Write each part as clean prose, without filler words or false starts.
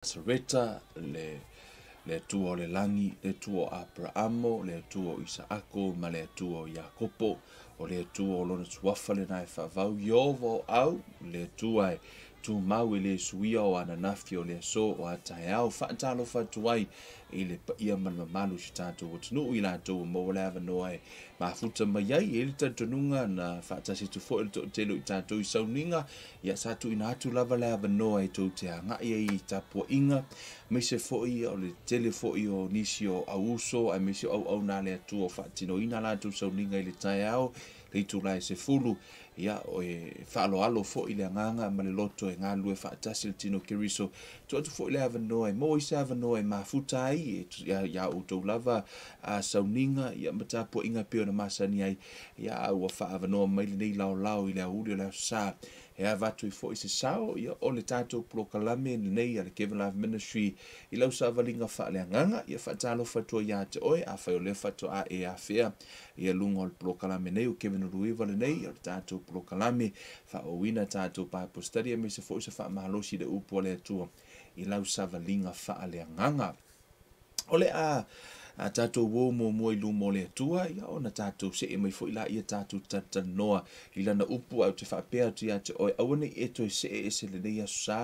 Nasareta, le le Atua o le lagi, le Atua o Aperaamo, le Atua o Isaako ma le Atua o Iakopo, o le Atua o lona suafa lena e faavau, Ieova o au, le Atua e tumau e le suia o ananafi o le aso o a taeao. Faatalofa atu ai i le paia ma le mamalu o si tatou atunuu i latou ua maua le avanoa e mafuta mai ai. E i ai le talitonuga na faatasi atu foi le toatele o i tatou i sauniga, ia sa tuuina atu lava le avanoa e tou te agai ai i tapuaiga, aemaise foi o le tele foi o nisi o auuso aemaise o auauna a le Atua o faatinoina a latou sauniga i le taeao le itula e 10. Ia, e faaaloalo foi le agaga ma le loto e galulue faatasi le tino Keriso. Tuu atu foi le avanoa e maua ai se avanoa e mafuta ai iā outou lava sauniga ia ma tapuaiga e pei ona masani ai. Ia, a ua faaavanoa mai lenei laolao i le aoauli o le Aso Sa e avatu ai foi se sao ia o le tatou polokalame lenei a le Kevin Life Ministry i lau savaliga faaleagaga. Ia faatalofa atu ai ia te oe, afai o lea faatoa e afea ia luga o le polokalame nei o Kevin Uluiva lenei, o le tatou polokalame faaauauina tatou Bible study aemaise foi se faamalosi i le upu a le Atua i lau savaliga faaleagaga. O le a a tatou o muamua i luma o le Atua, ia ona tatou see mai foi laia tatou talatalanoa i lana upu. Ae ou te faapea atu ia te oe, aua ne i e toe see ese lenei aso sa.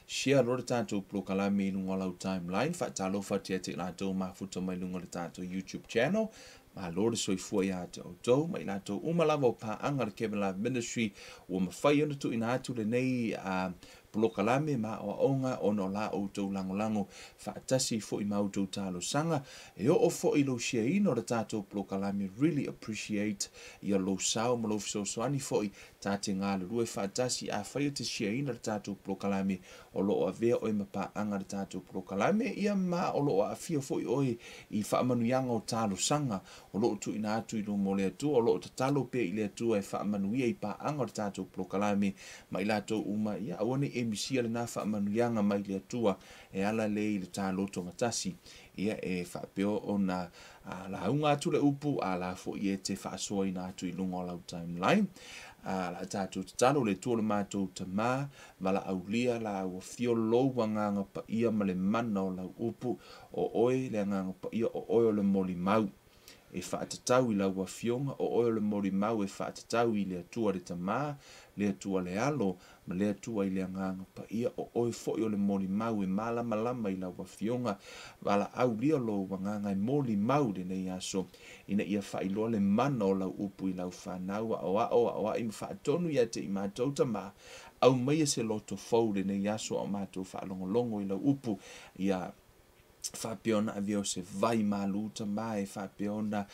Share loa le tatou polokalame i luga o lau timeline. Faatalofa atu ia te i latou mafuta mai luga o le tatou YouTube channel. Malo le soifua ia te outou ma i latou uma lava o paaga a le Kevin Life Ministry ua mafai ona tuuina atu lenei polokalame ma aoaoga ona o la outou lagolago faatasi foi ma outou talosaga. E oo foi i lou shareina o le tatou polokalame, really appreciate ia lou sao ma lou fesoasoani foi ta te galulue faatasi. Afai e te shareina le tatou polokalame, o lo o avea oe ma paaga le tatou polokalame ia ma o lo o aafia foi oe i faamanuiaga o talosaga o lo o tuuina atu i luma o le Atua. O lo o tatalo pea i le Atua e faamanuia i paaga o le tatou polokalame ma i latou uma. Ia aua ne i e misia lena faamanuiaga mai le Atua e ala lea i le ta lotogatasi. Ia e faapea ona lauga atu le upu a la foi e te faasoaina atu i luga o lau timeline. A la tatou tatalo. Le Atua o le matou Tamā, valaaulia la ua fio lou agaga paia ma le mana o lau upu. O oe le agaga paia, o oe o le molimau e faatatau i lau afioga, o oe o le molimau e faatatau i le Atua le Tamā, le Atua le Alo ma le Atua i le agaga paia. O oe foi o le molimau e malamalama i lau afioga. Valaaulia lou agaga e molimau lenei aso ina ia faailoa le mana o lau upu i lau fanau. Aoao, aoai ma faatonu ia te i matou, Tamā. Aumaia se loto fou lenei aso a o matou faalogologo i lau upu. Ia faapea ona avea o se vai malu, Tamā, e faapea ona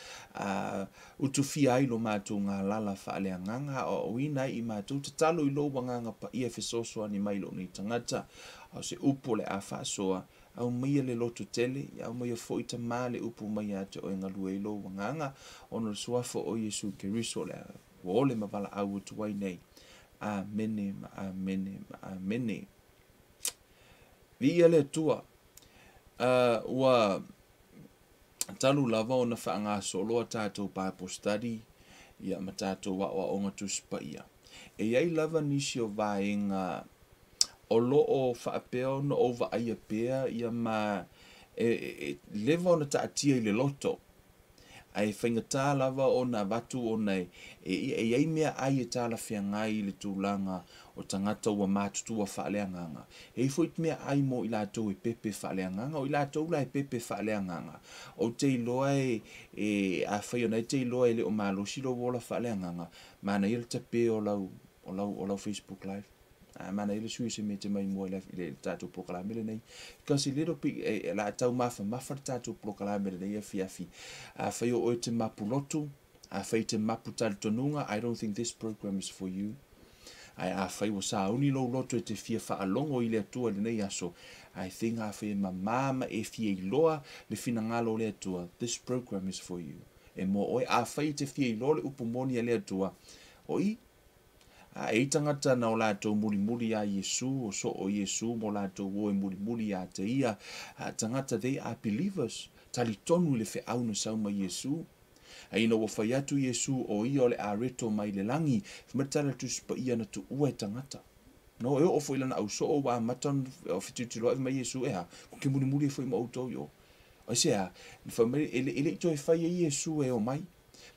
utufia ai lo matou galala faaleagaga, aoaoina ai i matou. Tatalo i lou agaga paia e fesoasoani mai lou nei tagata, a o se upu o le a faasoa. Aumaia le loto tele, ia aumaia foi, Tamā, le upu mai ia te oe galue i lou agaga, ona o le suafa o Iesu Keriso o le a ua ole ma valaau atu ai nei. Amene ma amene ma amene. Viia le Atua. Ua talu lava ona faagasolo a tatou Bible study ia ma tatou aoaoga Tusi Paia. E i ai lava nisi o vaega o lo o faapea ona ou vaaia pea ia ma e leva ona taatia i le loto, ae faigata lava ona avatu ona e i ai mea ai e talafeagai i le tulaga o tagata ua matutua faaleagaga. E i ai foi mea ai mo i latou e pepe faaleagaga. O i latou la e pepe faaleagaga, ou te iloa e afai ona e te iloa e le o malosi lou ola faaleagaga, manaia le tape o lau Facebook Live. Manaia le sui se mea te mai mua i le tatou polokalame lenei, because a little bit e la tau mafamafa le tatou polokalame lenei afiafi. Afai o oe te mapu lotu, afai te mapu talitonuga, I don't think this program is for you. Ae afai ua sauni lou loto e te fia faalogo i le Atua i lenei aso, I think afai e mamā ma e fia iloa le finagalo o le Atua, this program is for you. E mo oe, afai e te fia iloa le upu moni a le Atua, o i a e i tagata na o latou mulimuli iā Iesu, o so o Iesu mo latou o e mulimuli iā te ia tagata, they are believers, talitonu i le feau na sau mai Iesu. A ina ua fai atu Iesu o ia o le areto mai le lagi, fai mai le tala Tusi Paia na tuua e tagata. No, e oo foi i lana ausoo ua amata ona fetilutiloai fai mai Iesu, E a, ou te mulimuli ai foi ma outou i o? Aisea? Fai mai e le i toe faia Iesu e omai.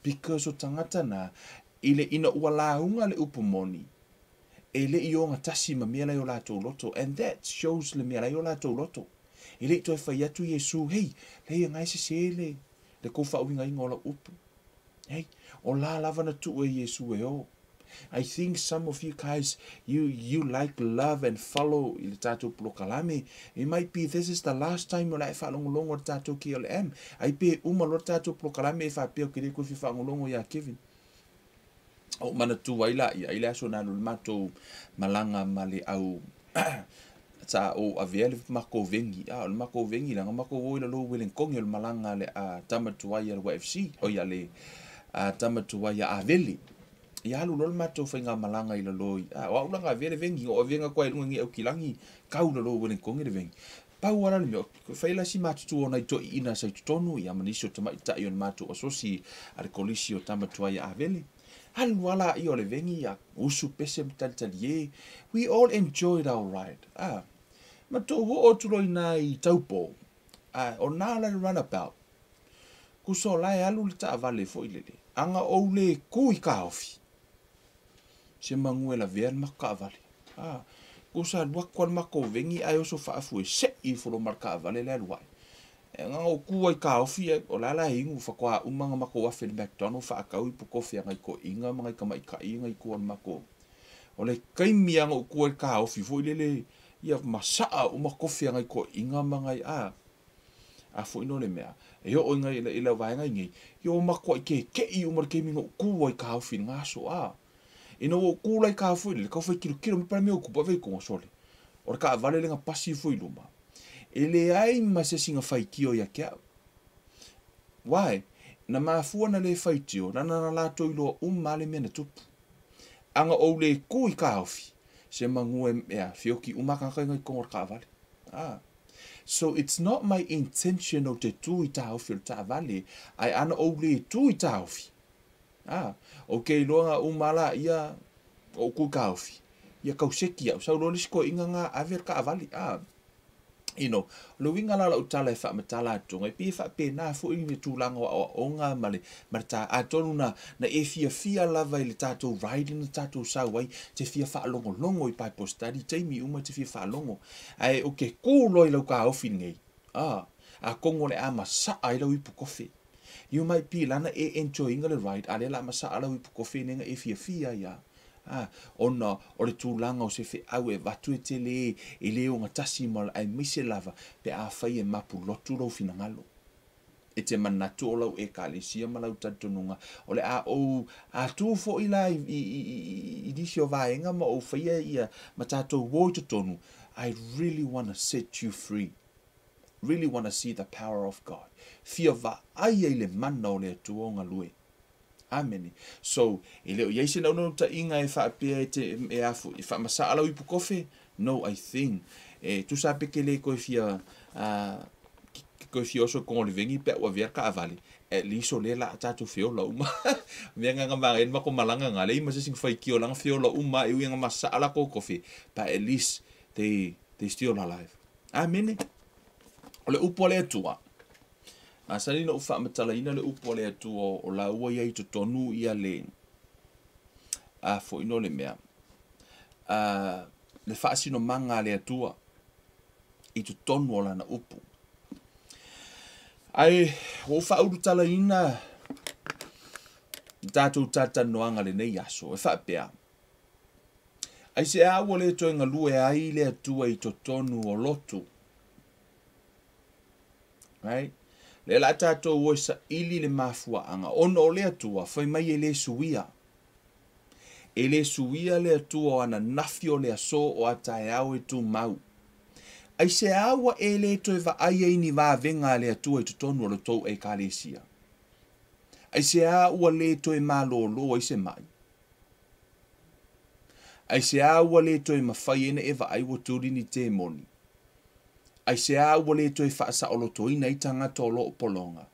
Because o tagata na, i le ina ua lauga le upu moni, e le i ogatasi ma mea la i o latou loto. And that shows le mea la i o latou loto. E le i toe fai atu Iesu, hei, leai e na e sese le, le kou faauigaina o lau upu. Hei, o la lava na tuu e Iesu e o. I think some of you guys, you like, love and follow i le tatou polokalame. It might be this is the last time o le a e faalogologo i le tatou KLM. Ai pe uma loa le tatou polokalame e faapea ou te le toe fia faalogologo ia Kevin. Ou manatua ai laia i le aso na alu le matou malaga ma le au sa ou avea le makou vengi, a o le makou vengi leaga makou o i lalo i Welenkoni o le malaga a le tama tuai a le YFC, oi a le tama tuai a Avele. Ia alu loa le matou faigamalaga i lalo i, a o au la na avea le vengi, na ou avea atu ai i luga nei Aukilagi, tau i lalo i Welenkoni le vengi. Pau lava la le mea, fai la si matutua o nai toeaiina sa i totonu, ia ma nisi o tamaitai o le matou asosi a le kolisi o tama tuai a Avele. Alu lava laia o le vengi, ia usu pese ma talitalie. We all enjoyed our ride. A, matou oo atu loa i ina i Taupo, a, o na la le runabout. Tusa o la e alu le taavale foi lele, ana ou le ku i taofi, se manu e lavea le matou taavale. A, tusa alu atu lava le matou vengi ae oso faafuesei ifo loa ma le taavale le alu ae. E na ona ou tu lava i taofi ae o la e la e inu faatoa uma ona matou afe i le McDonald faatau ipu kofi a nai toeaiina ma nai tamaitai ia na i tua o le matou. O le taimi lava na ou tu ai i le taofi foi lele, ia masaa uma kofi a nai toeaiina ma nai a. A foi no le mea, e oo i lau vaega i nei, ia ua matuai keke'i uma le taimi na ou tu ai i taofi i lena aso. A, ina ua ou tu la i taofi foi lele, tau fai tilotilo mai pa le mea ua tupu, ave i tona sole. O le taavale lea na pasi ifo i luma, e leai ma se isi na faitio ia te au. Why? Na mafua na le faitio, lana na latou iloa uma lava le mea na tupu. A na ou le tu i taofi, se manu e, ea, feoti uma lava tagata ia na i totonu o le taavale. A. So it's not my intention ou te tu i taofi o le taavale, ae ana ou le tu i taofi, a, ou te iloa na uma laia o ou tu i taofi, ia tau seki au, sau loa le isi toeaina na ave le taavale, a. You know, o le uiga la o lau tala e faamatala atu, e pei e faapena foi le tulaga o aoaoga ma le, ma le ta, atonu na, na e fiafia lava i le tatou ride na tatou sau ai, te fia faalogologo i Bible study, taimi uma te fia faalogo. Ae ou te ku loa i lau taofi lenei, a, atonu o le a masaa ai lau ipu kofe. You might be lana e enjoy-ina le ride, a o lea o le a masaa lau ipu kofe i nega e fiafia ai a. A, ona o le tulaga o se feau e avatu e tele e le ogatasi ma aemaise lava pe afai e mapu lotu lou finagalo. E te manatu o lau Ekalesia ma lau talitonuga o le a ou atu foi la i, i, i, i nisi o vaega ma ou faia ia ma tatou o i totonu, I really wanna set you free. Really wanna see the power of God. Fia vaai ai le mana o le Atua o galue. Amene. So, e le o i ai se naunautaiga e faapea e te, e afu, e faamasaa lau ipu kofe? No, I think, e tusa pe ke le koe fia, uh, ke koe fia oso i konga o le vengi pe a ua avea le taavale, at least o lea la a tatou feola uma. Mea nga nga magaina ma ko malanga nga, leai ma se isi nga faitio la nga feola uma e ui nga masaa lakou kofe, but at least they, they still alive. Amene. O le upu a le Atua, masani ona ou faamatalaina le upu a le Atua o la ua i ai i totonu ia le, a foi no le mea, a, le faasinomaga a le Atua i totonu o lana upu. Ae ua ou faaulutalaina le tatou talatalanoaga lenei aso e faapea, aisea ua le toe galue ai le Atua i totonu o lotu? Right? Lea la tatou o e saili le mafuaaga, ona o le Atua fai mai e le suia. E le suia le Atua o ananafi o le aso o a taeao e tumau. Aisea ua e le toe vaai ai ni vavega a le Atua i totonu o le tou Ekalesia? Aisea ua le toe malōlō ai se maʻi? Aisea ua le toe mafai ai ona e vaai ua tuli ni temoni? Aisea ua le toe faasaolotoina ai tagata o lo o pologa?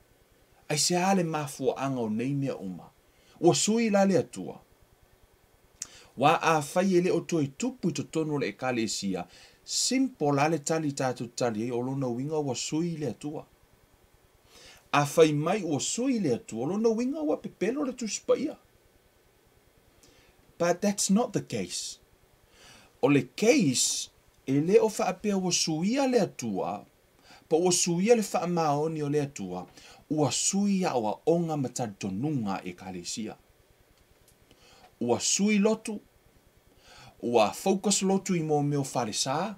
Aisea le mafuaaga o nei mea uma? Ua sui la le Atua? Aua afai e le o toe tupu i totonu o le Ekalesia, simple lava le tali tatou te tali ai, o lona uiga ua sui le Atua. Afai mai ua sui le Atua, o lona uiga ua pepelo le Tusi Paia. But that's not the case. O le case, e le o faapea ua suia le Atua, po ua suia le faamaoni o le Atua, ua sui aoaoga ma talitonuga a Ekalesia. Ua sui lotu, ua focus lotu i mea o falesa,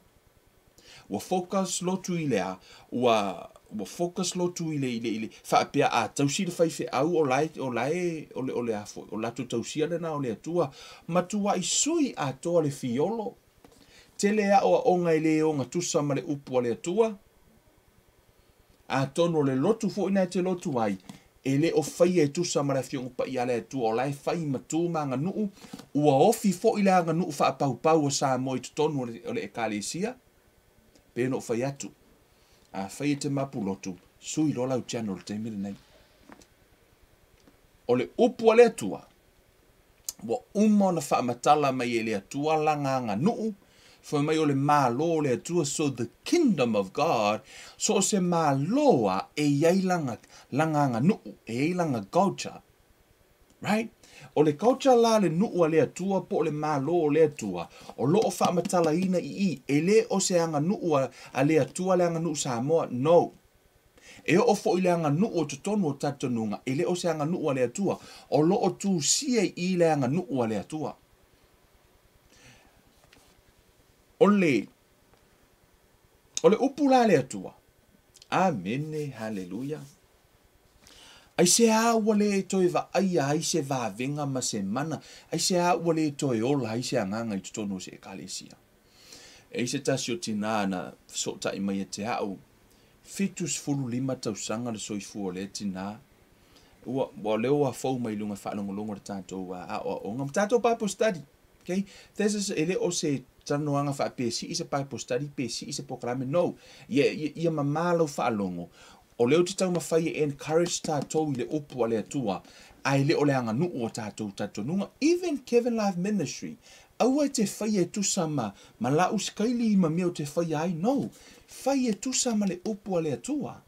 ua focus lotu i le a, ua focus lotu i le faapea a tausi le faifeau o lae o lae o le a foi, o latou tausia lena o le Atua, matuai sui atoa le fiolo, tele aoaoga e le ogatusa ma le upu a le Atua, atonu o le lotu foi na e te lotu ai, e le o faia e tusa ma le afioga paia a le Atua, o la e fai ma tu ma aganuu, ua ofi foi le aganuu faapaupau o Samoa i totonu o le Ekalesia, pe no fai atu. A fai e te mapu lotu, sui loa lau channel le taimi lenei. O le upu a le Atua, ua uma ona faamatala mai e le Atua lana aganuu, fai mai o le malo o le Atua, so the kingdom of God, so o se maloa e iai lana aganuu, e iai lana culture. Right? O le culture la le nuu a le Atua po o le malo o le Atua, o loo faamatalaina i i, e le o se aganuu a le Atua le aganuu Samoa, no. E oo foi le aganuu o totonu o talitonuga, e le o se aganuu a le Atua, o loo tusia i i le aganuu a le Atua. O le upu la le Atua, amene, haleluya. Ai se a ua le toe vaaia ai se vavenga ma se mana, ai se a ua le toe ola ai se agaga i totonu o se Ekalesia. E i se tasi o tina na fesootai mai e te au, 75 tausaga le soifua o lea tina, ua leo ua fou mai luga faalogologo le tatou aoaoga ma tatou Bible study. Okay? This is, e le o se talanoaga faapea sii se Bible study, pe sii se polokalame, no. Ia mamā lau faalogo, o leo te taumafai e encourage tatou i le upu a le Atua, ae le o le aganuu o tatou talitonuga. Even Kevin Life Ministry, aua e te fai e tusa ma lau sikaili ma mea o te fai ai, no. Fai e tusa ma le upu a le Atua.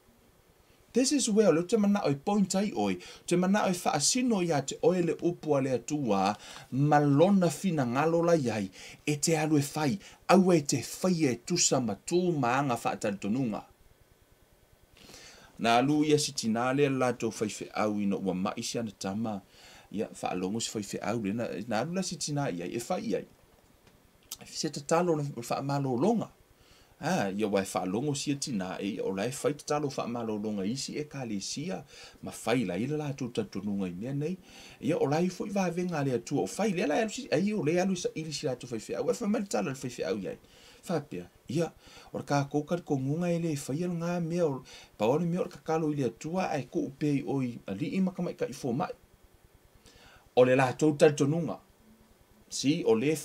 This is where o leo te manao e point ai oi, te manao e faasino ia te oe le upu a le Atua, ma lona finagalo la iai, e te alu e fai, aua e te fai e tusa ma tu ma aga faatalitonuga. Na alu ia si tina lea le latou faifeau ina ua mai si ana tama, ia faalogo si faifeau lea, na alu la si tina i ai, e fai i ai. Se tatalo le faamalologa. Ia ua e faalogo sia tina, e ia o la e fai tatalo faamalologa isi Ekalesia, ma fai la i le latou talitonuga i mea nei. Ia o la e foi vavenga a le Atua o fai, lea la e alu si, ai o le alu i saili si latou faifeau, e fai mai le tala le faifeau i ai. Faapea, ia, o le kākou talitonuga e le faia le ngā mea, pau le mea o le tatalo i le Atua, ae tuu pea i oi alii ma tamaitai fomai. O le latou talitonuga. Si, o le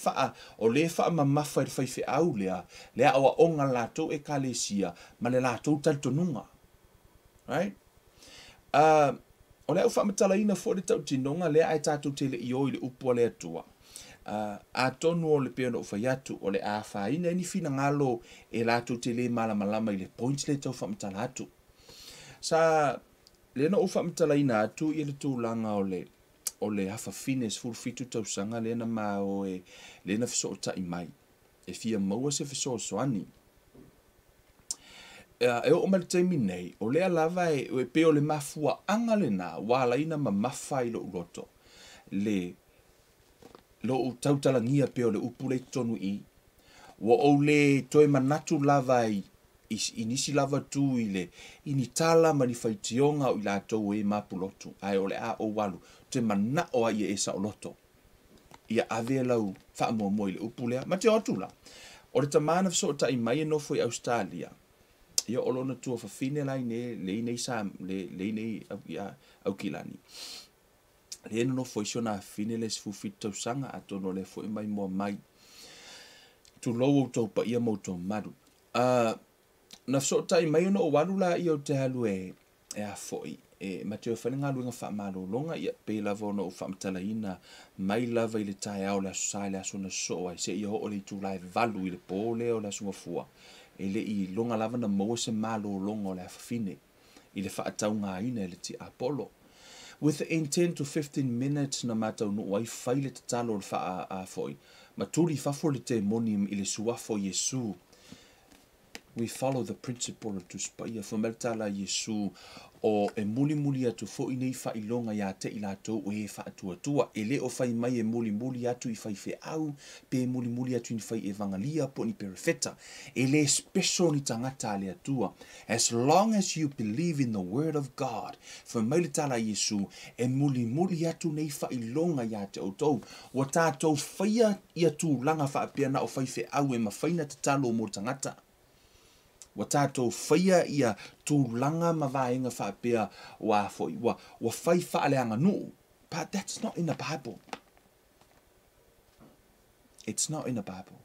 faamamafa i le faifeau lea, le aoaoga latou Ekalesia, ma le latou talitonuga. Right? O le au faamatalaina foi le tautinoga lea ae tatou te le i o i le upu a le Atua. Atonu o le pei ona ou fai atu, o le afaina ni finagalo e latou te le malamalama i le point le tau faamatala atu. Sa le na ou faamatalaina atu i le tulaga o le afafine 17 tausaga lea na mao e lea na fesootai mai, e fia maua se fesoasoani. E oo mai le taimi nei, o lea lava e pei o le mafuaaga lena ua ala ai na mamafa i lou loto, le lou tautalagia pea o le upu le i totonu i, ua ou le toe manatu lava i nisi lava tu i le i ni tala ma ni faitioga o i latou e mapulotu, ae o le a ou alu te manao ai e saoloto. Ia ave lau faamuamua i le upu lea. Ma te o atu la, o le tama na fesootai mai e nofo i Australia, ia o lona tuafafine la i nei, le nei sa, le nei Aukilani. Le nofo i si ona afafine le 17 tausaga, atonu o le foi mai moa mai. Tulou outou paia ma outou mamalu. Na fesootai mai ona ou alu la ia o te alu e a foi, e ma te o fai le galuega faamalologa, ia pei lava ona ou faamatalaina mai lava i le taeao o le Aso Sa i le aso na sosoo ai seia oo i le itula e 8 i le po lea o le Aso Gafua, e le i iloga lava ona maua se malologa o le afafine i le faataugaina e le tiapolo. Within 10 to 15 minutes na ma taunuu ai fai le tatalo o le faaafoi ma tuli i fafo le temoni i le suafa o Iesu. We follow the principle o le Tusi Paia. Fai mai le tala a Iesu, o e mulimuli atu foi nei faailoga ia te i latou o e faatuatua. E le o fai mai e mulimuli atu i faifeau, pe mulimuli atu i ni fai evagalia po o ni perofeta. E le special ni tagata a le Atua. As long as you believe in the word of God, fai mai le tala a Iesu, e mulimuli atu nei faailoga ia te outou. Ua tatou faia ia tulaga faapea na o faifeau e mafai ona tatalo mo tagata. Ua tatou faia ia tulaga ma vaega faapea ua foi, ua fai faaleaganuu. But that's not in the Bible. It's not in the Bible.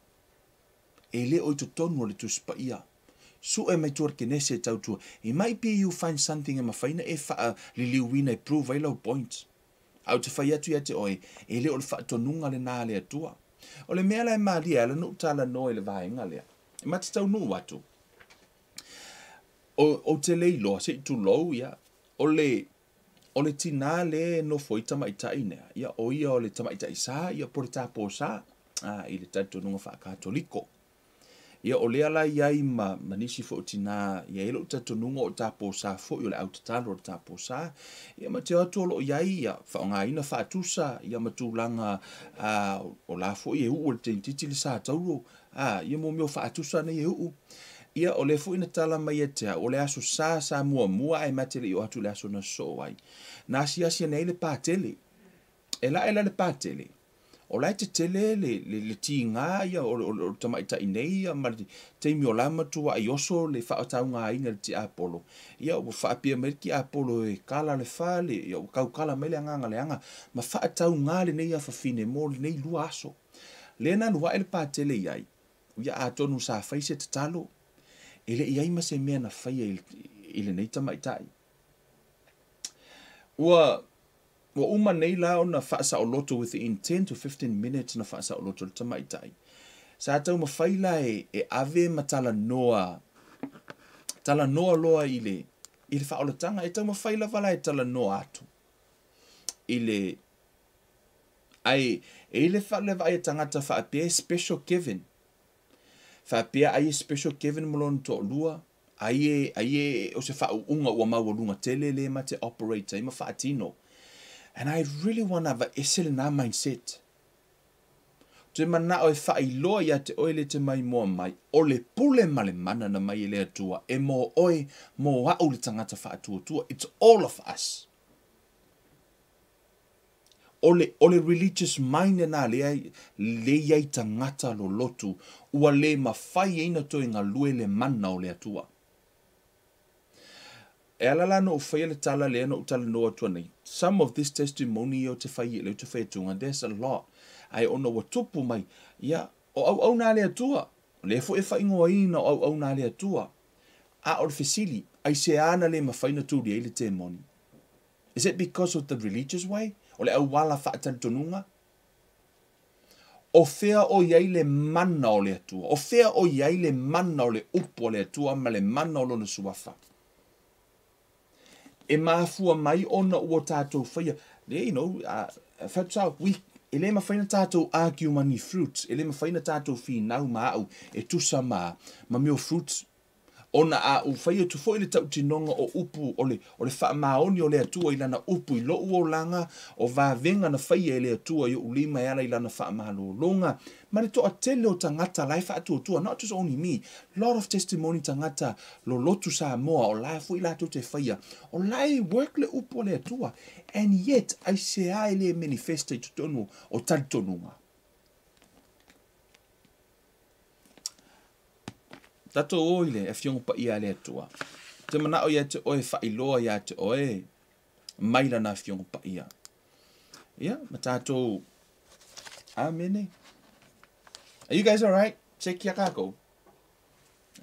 E le o i totonu o le Tusi Paia. Sue mai tua le Kenese e tautua. It might be you find something e mafai ona e faaliliuina e prove ai lau point. Ae ou te fai atu ia te oe, e le o le faatonuga lena a le Atua. O le mea la e malie ai ala ona ou talanoa i le vaega lea, e ma te taunuu atu, o, ou te le iloa, se i tulou, ia, o le, o le tinā lea e nofo ai tamaitai nea, ia, o ia o le tamaitai sa, ia, po o le tapo sa, a, i le talitonuga faa-Katoliko. Ia, o lea la i ai ma, ma nisi foi o tinā, ia e i ai lou talitonuga o tapo sa foi, o le au tatalo o le tapo sa. Ia, ma te o atu o lo o i ai, ia, faaaogaina faatusa, ia, ma tulaga, a, o la foi e uu e le teinititi le sa tauro, a, ia, mo mea o faatusa nei e uu. Ia, o lea foi na tala mai ia te au, o le aso sa sa muamua ae ma te le i oo atu i le aso na sosoo ai. Na asiasi ane ai le patele. E lae la le patele, o la e tetele le, le, le tiga ia o, o, o le tamaitai nei ia ma le taimi o la matuaʻi oso le faataugaina i le tiapolo. Ia ua faapea mai le tiapolo e kala le fale, ia ua taukala mai le agaga leaga ma faatauga lenei afafine mo lenei 2 aso. Lea na alu ae le patele i ai, ia atonu sa fai se tatalo, e le i ai ma se mea na faia i, i lenei tamaitai. Ua Ua uma nei la ona faasaoloto within 10 to 15 minutes na faasaoloto le tamaitai. Sa taumafai la e, e ave ma talanoa, talanoa loa i le, i le faaolataga. E taumafai lava la e talanoa atu i le, ai, e i le, le vaai a tagata faapea e special Kevin. Faapea ai e special Kevin ma lona toalua, ai e, ai e o se faauuga ua maualuga tele le ma te operate ai ma faatino. And I really wanna aveese lena mindset. Ou te manao e faailoa ia te oe le te maimoa mai, o le pule ma le mana na mai e le Atua e mo oe, mo a'u le tagata faatuatua. It's all of us. O le, o le religious mind lena lea le i ai tagata lolotu, ua le mafai ai na toe galue le mana o le Atua. E ala la na ou faia le tala lea na ou talanoa atu nei. Some of this testimony ia ou te fai lea ou te fai atuga, there's a lot. Ae ona ua tupu mai, ia, o auauna a le Atua. O lea foi e faaigoaina o auauna a le Atua. A o le fesili, aisea na le mafai na tuli ai le temoni? Is it because of the religious way? O le auala faatalitonuga? O fea o i ai le mana o le Atua? O fea o i ai le mana o le upu a le Atua ma le mana o lona suafa? E mafua mai ona ua tatou faia, you know, fatu we, e le mafai na tatou argue ma ni fruits, e le mafai na tatou finau ma au e tusa ma, ma mea o fruits. Ona a ou fai atu foi le tautinoga o upu o le, o le faamaoni o le Atua i Lana upu i loʻu olaga, o vavega na faia e le Atua i oʻu lima e ala i Lana faamalologa, ma le toatele o tagata la e faatuatua, not just only me, lot of testimony tagata lolotu Samoa o la e foi latou te faia, o la e work le upu a le Atua, and yet aisea e le manifesta i totonu o talitonuga? Tatou o i le Afioga Paia a le Atua. Ou te manao ia te oe faailoa ia te oe mai lana Afioga Paia. Ia, ma tatou. Amene. Are you guys alright? Check ia kākou.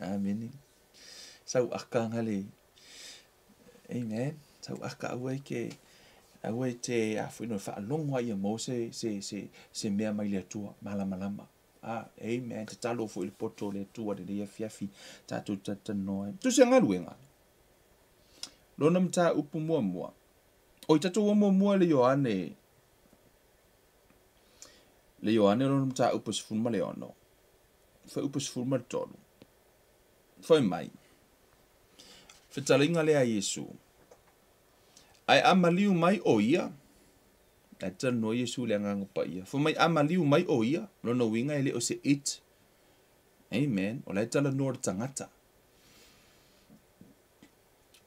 Amene. Sau aka ngale. Amen. Tauaka aua e te aua e te afuino e faalogo ai ia maua se se se se mea mai le Atua malamalama. Ah, amen. Tatalo foi le poto o le Atua lenei afiafi tatou talatalanoa ai. Tusi a Galuega. Lona mataupu muamua. Oi tatou o muamua le Ioane le Ioane lona mataupu 16. Fuaiupu 13. Fai mai. Fetalaiga lea a Iesu. Ae a maliu mai o ia, ae talanoa Iesu i le Agaga Paia. Fai mai a maliu mai o ia, lona uiga e le o se it. Amen. O la e talanoa le tagata.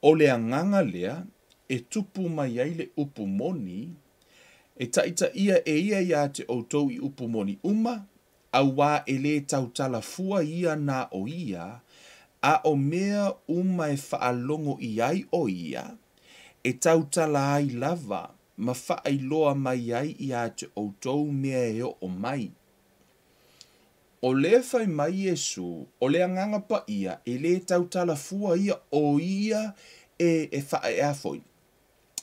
O le agaga lea e tupu mai ai le upu moni, e taitaia e ia iā te outou i upu moni uma, auā e lē tautala fua ia na o ia, a o mea uma e faalogo i ai o ia, e tautala ai lava ma faailoa mai ai iā te outou mea e oo mai. O lea fai mai Iesu, o le Agaga Paia e lē tautala fua ia, o ia e e faaea foi.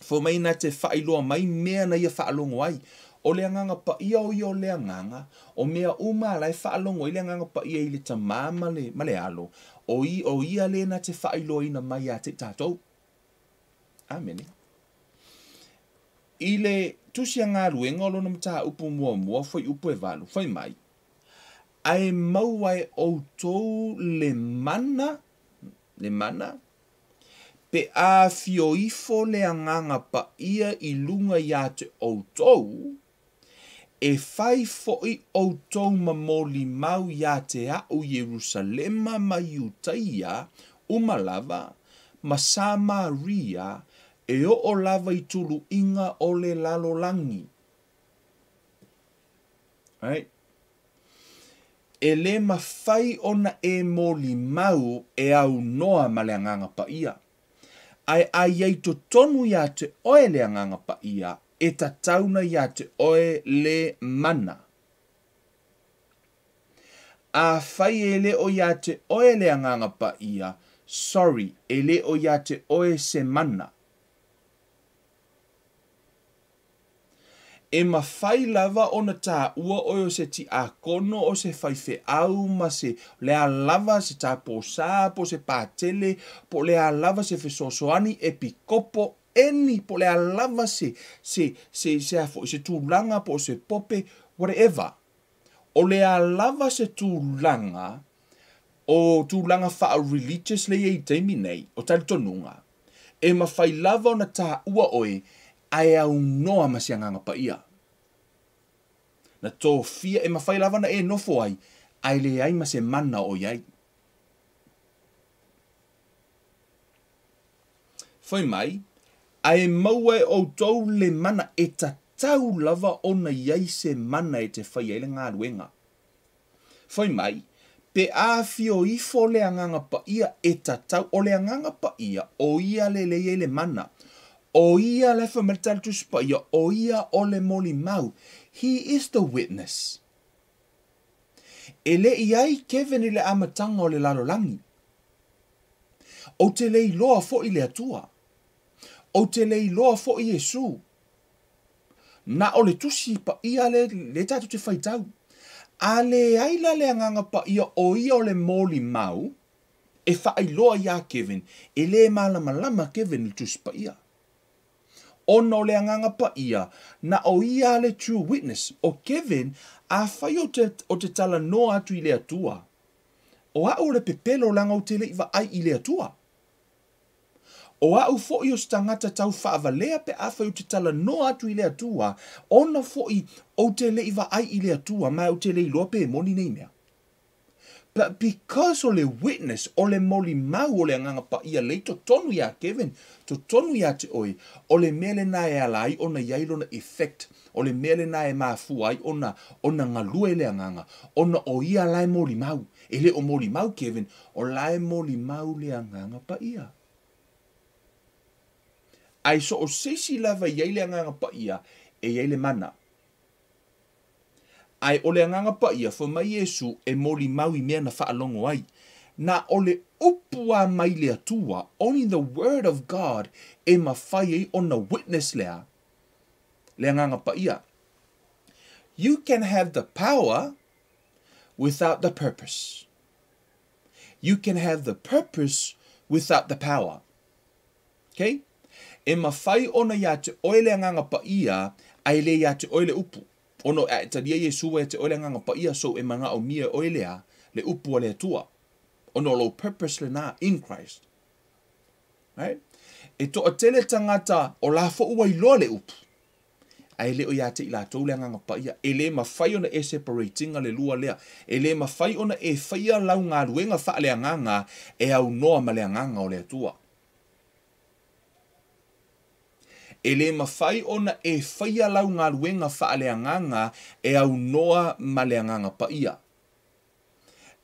Fai mai na te faailoa mai mea na ia faalogo ai. O le Agaga Paia o ia o le Agaga, o mea uma la e faalogo ai le Agaga Paia i le Tamā ma le, ma le Alo, o, i, o ia lē na te faailoaina mai iā te i tatou. Amene. I le Tusi a Galuega o lona mataupu muamua, fuaiupu e 8, fai mai, Ae maua e outou le mana, le mana, pe a afio ifo le Agaga Paia i luga iā te outou, e fai foi outou ma molimau iā te a'u Ierusalema ma Iutaia uma lava, ma Samaria, e oo lava i tuluiga o le lalolagi. Right? E lē mafai ona e molimau e aunoa ma le Agaga Paia. Ae a i ai totonu iā te oe le Agaga Paia, e tatau ona iā te oe le mana. Afai e le o iā te oe le Agaga Paia, sorry, e le o iā te oe se mana. E mafai lava ona taua oe o se tiakono, o se faifeau ma se le a lava se taposā po o se patele po o le a lava se fesoasoani epikopo any po o le a lava se se se se a foi se tulaga po o se pope whatever. O le a lava se tulaga o tulaga faa-religious lea e i ai i le taimi nei, o talitonuga, e mafai lava ona taua oe ae aunoa ma se Agaga Paia. Na tofia, e mafai lava ona e nofo ai, ae leai ma se mana o i ai. Fai mai, ae maua e outou le mana e tatau lava ona i ai se mana e te fai ai le galuega. Fai mai, pe a afio ifo le Agaga Paia e tatau, o le Agaga Paia, o ia le lea i ai le mana. O ia la e fai mai le Tala Tusi Paia, o ia o le molimau. He is the witness. E le i ai Kevin i le amataga o le lalolagi. Ou te le iloa foi le Atua. Ou te le iloa foi Iesu. Na o le Tusi Paia le, le tatou te faitau. A leai la le Agaga Paia o ia o le molimau e faailoa iā Kevin, e lē malamalama Kevin i le Tusi Paia. Ona o le Agaga Paia, na o ia le true witness. O Kevin, afai ou te, ou te talanoa atu i le Atua, o a'u o le pepelo leaga ou te le i vaai i le Atua. O a'u foi o se tagata tau faavalea pe afai ou te talanoa atu i le Atua, ona foi ou te le i vaai i le Atua, ma ou te le iloa pe moni nei mea. But because o le witness, o le molimau o le Agaga Paia lea i totonu iā Kevin, totonu iā te oe, o le mea lena e ala ai ona i ai lona effect, o le mea lena e mafua ai ona, ona galue le Agaga, ona o ia la e molimau. E le o molimau Kevin, o la e molimau le Agaga Paia. Ae so o se isi lava i ai le Agaga Paia, e i ai le mana. Ae o le Agaga Paia, fai mai Iesu, e molimau i mea na faalogo ai. Na o le upu lava mai le Atua, only the word of God, e mafai ai ona witness lea, le Agaga Paia. You can have the power without the purpose. You can have the purpose without the power. Okay? E mafai ona ia te oe le Agaga Paia, ae le ia te oe le upu. Ona a e talia Iesu ua ia te oe le Agaga Paia, so e manaomia e oe lea, le upu a le Atua. Ona o lou purpose lena in Christ. Right? E toatele tagata o la foi ua iloa le upu, ae le o ia te i latou le Agaga Paia. E le mafai ona e separate ina le lua lea. E le mafai ona e faia lau galuega faaleagaga e aunoa ma le Agaga o le Atua. E le mafai ona e faia lau galuega faaleagaga e aunoa ma le Agaga Paia.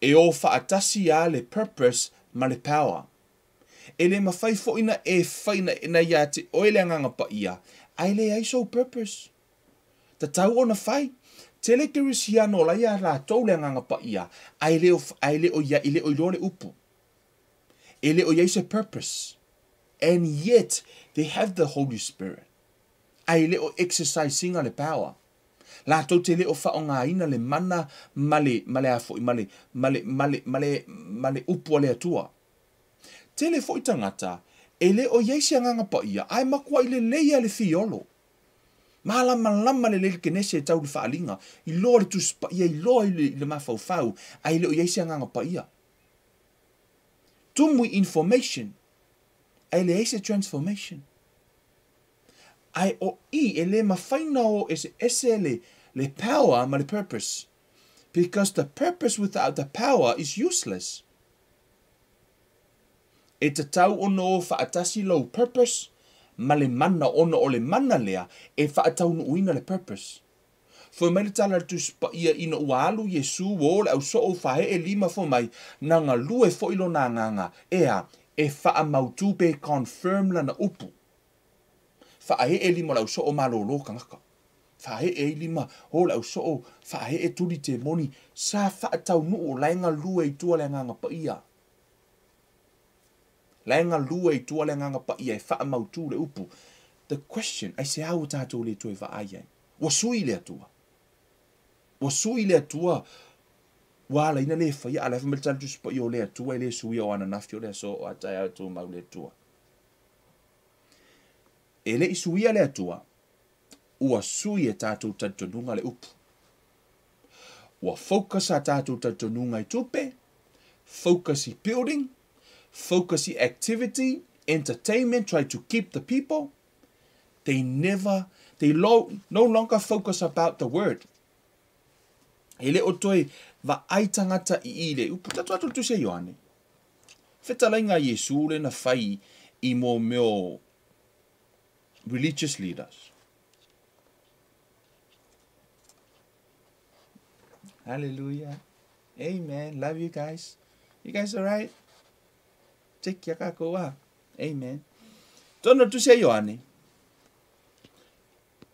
E o faatasi lava le purpose ma le power. E le mafai foi na e fai na, na ia te oe le Agaga Paia, ae leai sou purpose. Tatau ona fai. Tele kerisiano o la ia latou le Agaga Paia, ae le o, ae le o ia, e le o iloa le upu. E le o i ai se purpose. And yet, they have the Holy Spirit. Ae le o exercise ina le power. Latou te le o faaaogaina le mana ma le, ma le a foi, ma le, ma le, ma le, ma le, ma le upu a le Atua. Tele foi tagata e le o i ai se Agaga Paia, ae matuai lelei lava le fiolo. Malamalama lelei le kenese e tau i le faaaliga, iloa le Tusi Paia, iloa i le, i le mafaufau, ae le o i ai se Agaga Paia. Tumu i information, ae leai se transformation. Ae o i, e le mafai na o eseese le, le power ma le purpose. Because the purpose without the power is useless. E tatau ona o faatasi lou purpose ma le mana ona o le mana lea e faataunuuina le purpose. Foi mai le tala a le Tusi Paia ina ua alu Iesu ua o le au soo faahee lima foi mai na galue foi lona agaga, ea, e faamautu pe confirm lana upu. Faaee lima o le au soo malolo tagata. Faaee ai lima o le au soo faaee tuli temoni sa faataunuu la e galue i tua le Agaga Paia. La e galue i tua le Agaga Paia e faamautu le upu. The question, aisea ua tatou le toe vaai ai? Ua sui le Atua. Ua sui le Atua. Ua ala ina le faia, a o la e fai mai le tala Tusi Paia o le Atua e le suia o ananafi o le aso o a taeao e tumau le Atua. E le i suia le Atua, ua sui e tatou talitonuga le upu. Ua focus a tatou talitonuga i tupe, focus i building, focus i activity, entertainment, try to keep the people. They never, they lo, no longer focus about the word. E le o toe vaai tagata i i le upu. Tatou atu le Tusi a Ioane. Fetalaiga a Iesu le na fai i mo mea religious leaders. Hallelujah. Amen. Love you guys. You guys all right? Take care kākou a. Amen. Tonu le Tusi a Ioane.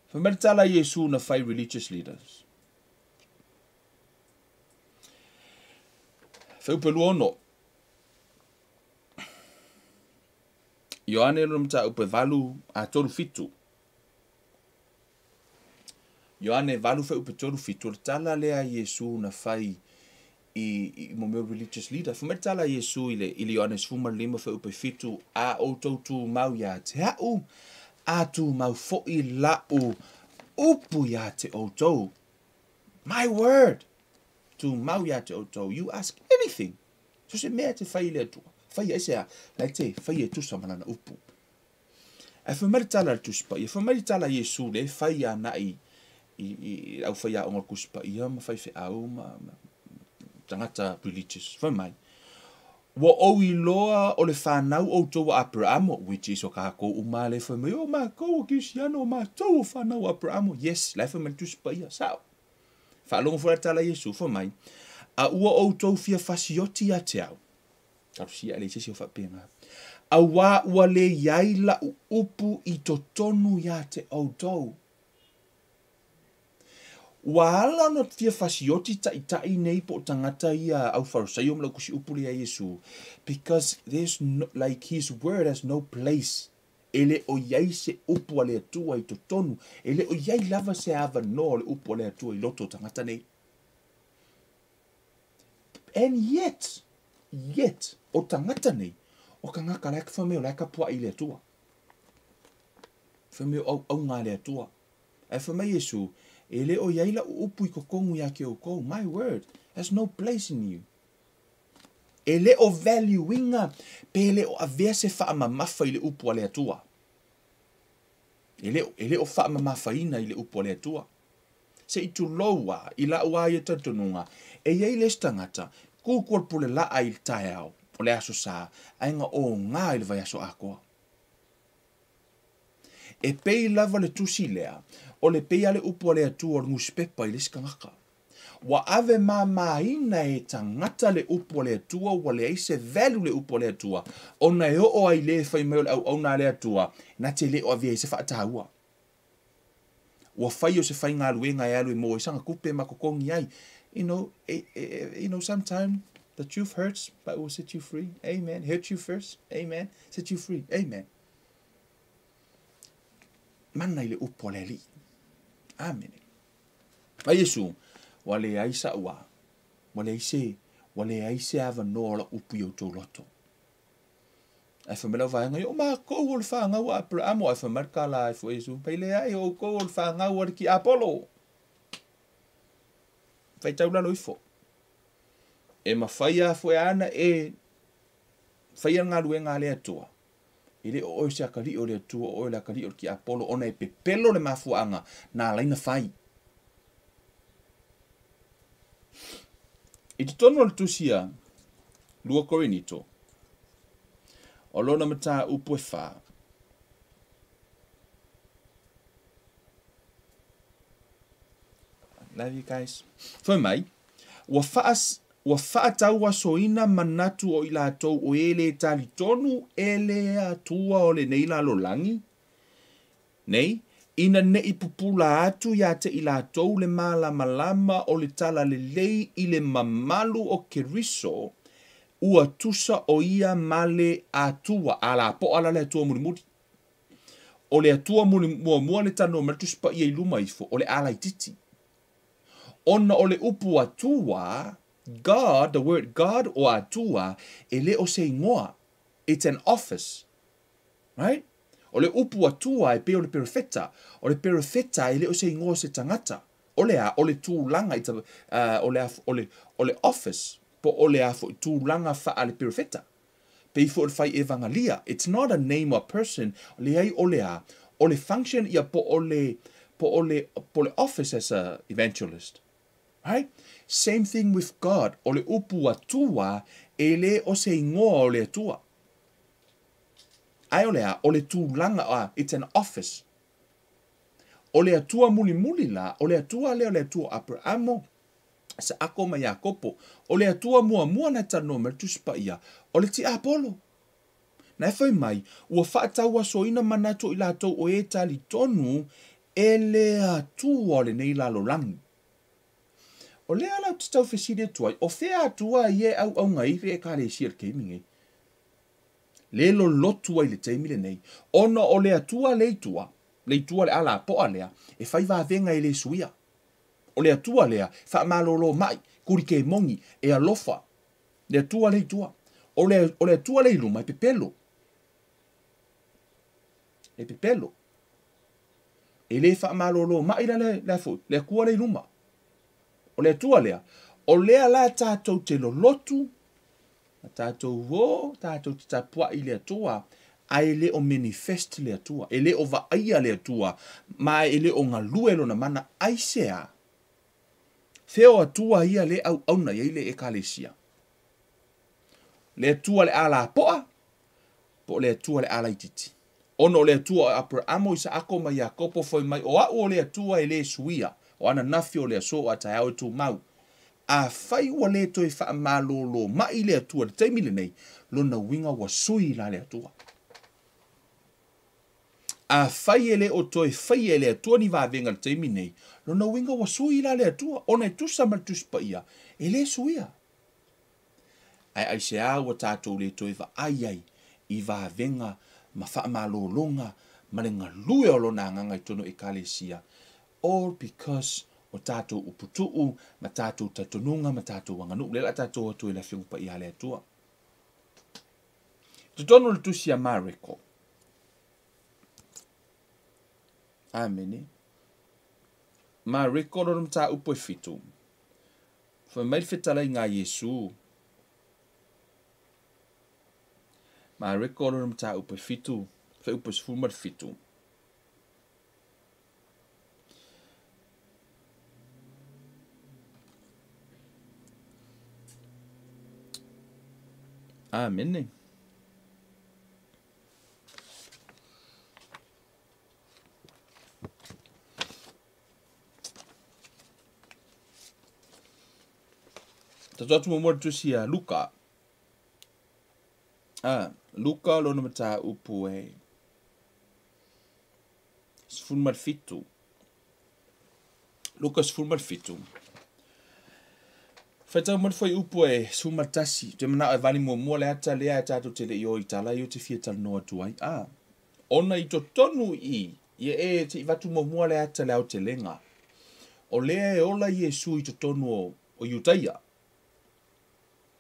Fai mai le tala a Iesu na fai religious leaders. Feupe 26. Ioane lona mataupu e 8 a 3 7. Ioane 8 fuaiupu 3 7, o le tala lea a Iesu na fai i, i mo mea religious leader. Fai mai le tala a Iesu i le, i le Ioane 15 fuaiupu 7, a outou tumau ia te a'u, a tumau fo'i la'u upu ia te outou. My word! Tumau ia te outou. You ask anything. So se mea e te fai i le Atua. Fai aisea, la e te fai e tusa ma lana upu. Ae fai mai le tala a le Tusi Paia, fai mai le tala a Iesu lea e fai ana'i i, i, i au faiaoga o le Tusi Paia ma faifeau ma, ma tagata religious. Fai mai, Ua ou iloa o le fanau outou a Aperamo, which is o kākou uma lea e fai mai, o mākou o Kerisiano, o mātou o fanau a Aperamo. Yes, la e fai mai le Tusi Paia, sao. Faalogo foi la tala a Iesu, fai mai, A ua outou fia fasioti ia te au. Talosia e leai se isi o faapena. Auā ua le i ai la'u upu i totonu iā te outou. Ua ala ona fia fasioti taitai nei po o tagata ia au Farisaio ma le autusiupu lea ia Iesu, because there's no, like his word has no place. E le o i ai se upu a le Atua i totonu, e le o i ai lava se avanoa o le upu a le Atua i loto o tagata nei. And yet, yet, o tagata nei, o tagata la e fai mai o la e kapuaʻi i le Atua. Fai mai o auauga a le Atua. Ae fai mai Iesu, E le o i ai la'u upu i totonu iā te outou, my word has no place in you. E le o value ina pe le o avea se faamamafa i le upu a le Atua. E le, e le o faamamafaina i le upu a le Atua. Se i tulou a, i la'u a ia talitonuga, e i ai le isi tagata, kuku o le pule la'a i le taeao, o le Aso Sa, ae na oga i le vaiaso atoa. E pei lava le tusi lea, o le pei a le upu a le Atua o le nusipepa i le isi tagata. Ua ave māmāina e tagata le upu a le Atua ua leai se value le upu a le Atua, ona e oo ai le fai mai o le auauna a le Atua, na te le o avea ai se faataua. Ua fai o se faigaluega e alu e maua ai sana tupe ma totogi ai. You know, you know, sometime the truth hurts, but it will set you free. Amen. Hurt you first. Amen. Set you free. Amen. Mana i le upu a le Alii. Amene. A Iesu, ua leai sa'u a, ua leai se, ua leai se avanoa o la'u upu i outou loto. Ae fai mai lau vaega, o makou o le fanau a Aperamo, ae fai mai le tala ai foi Iesu, mai leai, o outou o le fanau a le tiapolo. Faitau lalo ifo. E mafai a foi ana e faia le galuega a le Atua. E le o oe se atalii o le Atua, o oe le atalii o le tiapolo, ona e pepelo le mafuaaga na ala ai ona fai. I totonu o le tusi a 2 Korinito, o lona mataupu e 4, Love you guys. Fai mai, ua whaa, ua faatauasoina manatu o i latou o e lē talitonu e le Atua o lenei lalolagi nei, ina ne i pupula atu iā te i latou le malamalama o le talalelei i le mamalu o Keriso, ua tusa o ia ma le Atua. A lapoa la le Atua mulimuli. O le Atua muli muamua le talanoa mai le Tusi Paia i luma ifo, o le a laitiiti. Ona o le upu Atua, God, the word God o Atua, e le o se igoa. It's an office. Right? O le upu Atua e pei o le perofeta. O le perofeta e le o se igoa o se tagata. O le a? O le tulaga, it's a, o le a, o le, o le office, po o le a foi, tulaga faa le perofeta. Pei foi o le fai evagalia. It's not a name or person. Leai o le a? O le function ia po o le, po o le, po o le office as a evangelist. Right? Same thing with God. O le upu Atua, e le o se igoa o le Atua. Ae o le a? O le tulaga, it's an office. O le Atua mulimuli la, o le Atua lea o le Atua o Aperamo, Isaako ma Iakopo. O le Atua muamua na e talanoa mai le Tusi Paia, o le tiapolo. Na e fai mai, ua faatauasoina manatu o i latou o e talitonu e le Atua o lenei lalolagi. O lea la ou te tau fesili atu ai, o fea Atua ia e auauna ai le Ekalesia i le taimi nei? Le lolotu ai i le taimi lenei, ona o le Atua le i tua, le i tua le alapoa lea, e fai vavega e le suia. O le Atua lea, faamalōlō mai, kuli ke moni, e alofa, le Atua le i tua. O le, o le Atua le i luma, e pepelo. E pepelo. E le faamalōlō mai la le, le, foi, le Atua le i luma. O le Atua lea, o lea la tatou te lolotu, ma tatou o, tatou te tapuai i le Atua, ae e le o manifest le Atua, e le o vaaia le Atua, ma e le o galue lona mana, aisea? Fea o Atua ia le auauna i ai le Ekalesia? Le Atua le a lapoa, po o le Atua le a laitiiti? Ona o le Atua o Aperamo, Isaako ma Iakopo fai mai, o a'u o le Atua e lē suia, o ananafi o le aso o a taeao e tumau. Afai ua lē toe faamalōlō maʻi le Atua i le taimi lenei, lona uiga ua sui la le Atua. Afai e le o toe faia e le Atua ni vavega i le taimi nei, lona uiga ua sui la le Atua, ona e tusa ma le Tusi Paia, e le suia. Ae aisea ua tatou le toe vaai ai i vavega ma faamalologa ma le galue o lona agaga i totonu o Ekalesia, all because o tatou uputuu ma tatou talitonuga ma tatou aganuu. Lea o le a tatou o atu ai i le Afioga Paia a le Atua. I totonu o le tusi a Mareko. Amene. Mareko lona mataupu e 7. Fai mai le fetalaiga a Iesu. Mareko lona mataupu e 7, fuaiupu e 17. Amene. Tatou atu muamua le tusi a Luka. Ah, Luka lona mataupu e 17. Luka 17. Faitau mai le fuaiupu e 11. Te manao e vali muamua le ata lea e tatou te le i o i tala i o te fia talanoa atu ai. Ah, ona i totonu i, ia e te i vatu muamua le ata le aotelega. O lea e ola Iesu i totonu o Iutaia.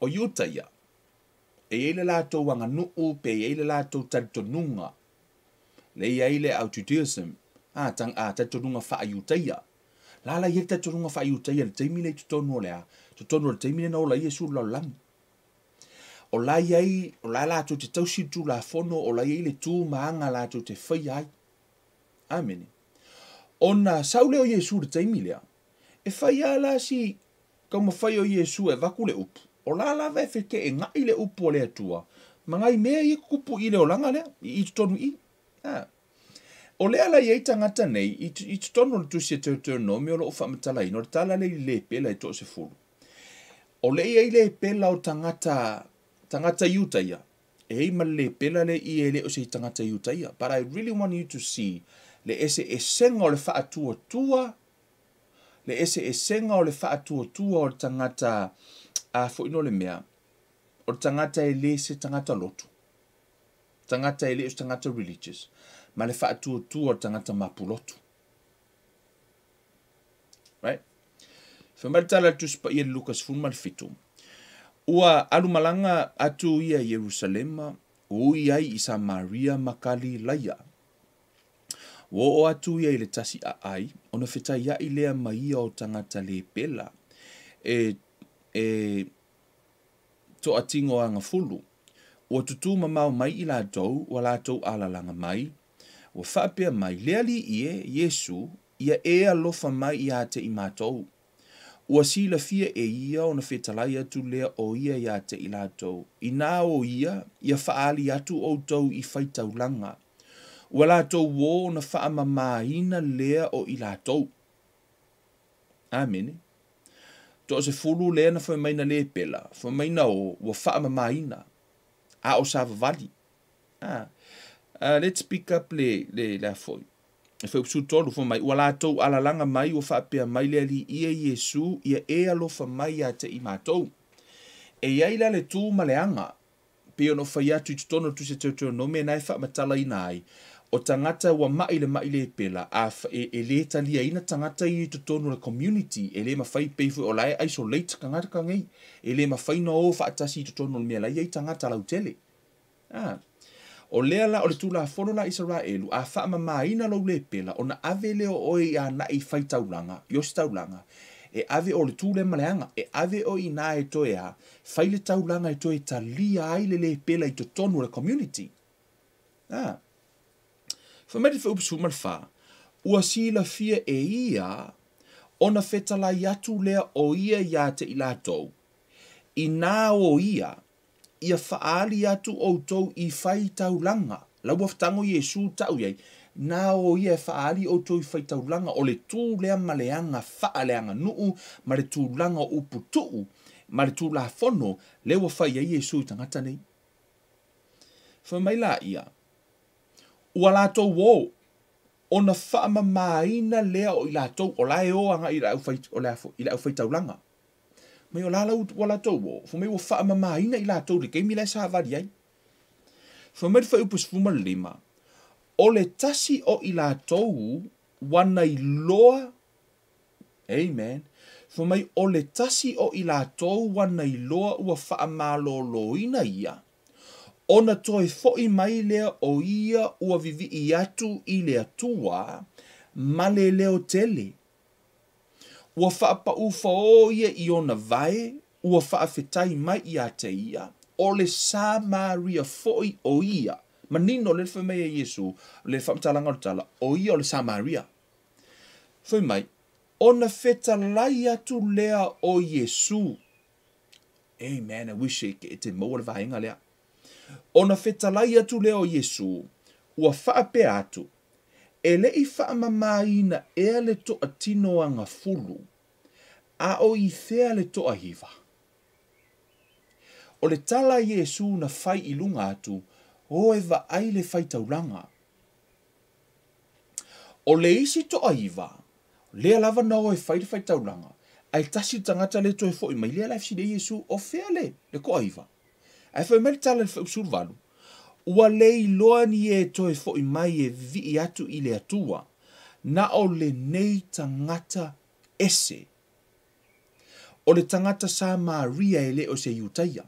O Iutaia, e i ai le latou aganuu pe i ai le latou talitonuga. Le i ai le au Judaism, a, tang, a talitonuga faa-Iutaia. La la i ai le talitonuga faa-Iutaia le taimi lea i totonu o le a, totonu o le taimi lea na ola ai Iesu i le lalolagi. O la i ai, o la latou te tausi le Tulafono, o la i ai le tu ma aga latou te faia ai. Amene. Ona sau lea o Iesu i le taimi lea, e fai lava la si taumafai o Iesu e avatu le upu, o la lava e feteenai le upu a le Atua ma nai mea ia tutupu i le olaga lea, i totonu i. Ah. O lea la i ai tagata nei, i totonu o le tusi a Deuteronomio o lo o faamatalaina, o le tala lea i le lepela e 30. O lea i ai lepela o tagata, tagata Iutaia, e i ma le lepela le i e le o se tagata Iutaia. But I really want you to see le eseesega o le faatuatua, le eseesega o le faatuatua o le tagata, a foi no le mea, o le tagata e le se tagata lotu, tagata e le o se tagata religious, ma le faatuatua o le tagata mapulotu. Right? Fai mai le tala a le Tusi Paia i le Luka 17. Ua alumalaga atu ia i Ierusalema, ui ai i Samaria ma Kalilaia. Ua oo atu ia i le tasi aai, ona fetaiai lea ma ia o tagata lepela, e toatino agafulu. Ua tutū mamao mai i latou, ua latou alalaga mai, ua faapea mai, le Alii e, Iesu, ia e alofa mai ia te i matou. Ua silafia e ia ona fetalai atu lea o ia ia te i latou. Inā o ia, ia faaali atu outou i faitaulaga. Ua latou o ona faamamaina lea o i latou. Amene. 30 lea na fai mai na lepela, fai mai na o, ua faamamaina. A o savavali. Ah. Let's pick up le afoi. E fai upu tolu fai mai, ua latou alalaga mai, ua faapea mai le Alii ia Iesu, ia e alofa mai ia te i matou. E i ai la le tu ma le aga, pe ono fai atu i totonu o le tusi a Deuteronomio na e faamatalaina ai, o tagata ua mai le mai lepela, a e le taliaina tagata i totonu o le community, e le mafai pei foi o la e isolate tagata nei, e le mafai na o faatasi i totonu o le mea la i ai tagata lautele. Ah. O lea la o le Tulafono la Isaraelu, a faamamaina lou lepela, ona ave lea o oe i anai faitaulaga, i ositaulaga, e ave o le tu lea ma le aga, e ave o i nā e toe a, fai le taulaga e toe talia ai le lepela i totonu o le community. Ah. Fai mai le fuaiupu 14, ua silafia e ia ona fetalai atu lea o ia ia te i latou, inā o ia, ia faaali atu outou i faitaulaga. La ua tango Iesu tau iai, nā o ia e faaali outou i faitaulaga, o le tu lea ma le aga faaleaganuu, ma le tulaga o uputuu, ma le Tulafono, lea ua fai ai Iesu i tagata nei. Fai mai la ia, ua latou o, Ona faamamaina lea o i latou o la e o agai i le aufai, o le a foi, i le aufaitaulaga. Mai o la lau ua latou o, fai mai ua faamamaina i latou i le taimi la e savali ai. Fai mai le fuaiupu 15, o le tasi o i latou ua na iloa, amen, fai mai o le tasi o i latou ua na iloa ua faamaloloina ia, ona toe foi mai lea o ia ua vivii atu i le Atua ma le leo tele. Ua faapaufaō ia i ona vae, ua faafetai mai ia te ia, o le Samaria foi o ia. Manino lea le fai mai a Iesu, le faamatalaga o le tala, o ia o le Samaria. Fai mai, ona fetalai atu lea o Iesu. Amen, I wish e te maua le vaega lea. Ona fetalai atu lea o Iesu, ua faapea atu, e le i faamamaina ea le toatino agafulu, a o i fea le toaiva. O le tala a Iesu na fai i luga atu, o e vaai le faitaulaga. O le isi toaiva, lea lava na o e fai le faitaulaga, ae tasi le tagata le toe foi mai, lea la e fesili ai Iesu, o fea le toaiva. Ae fai mai le tala i le fuaiupu 18, ua le iloa ni e toe foi mai e vivii atu i le Atua, na o lenei tagata ese. O le tagata Samaria e le o se Iutaia.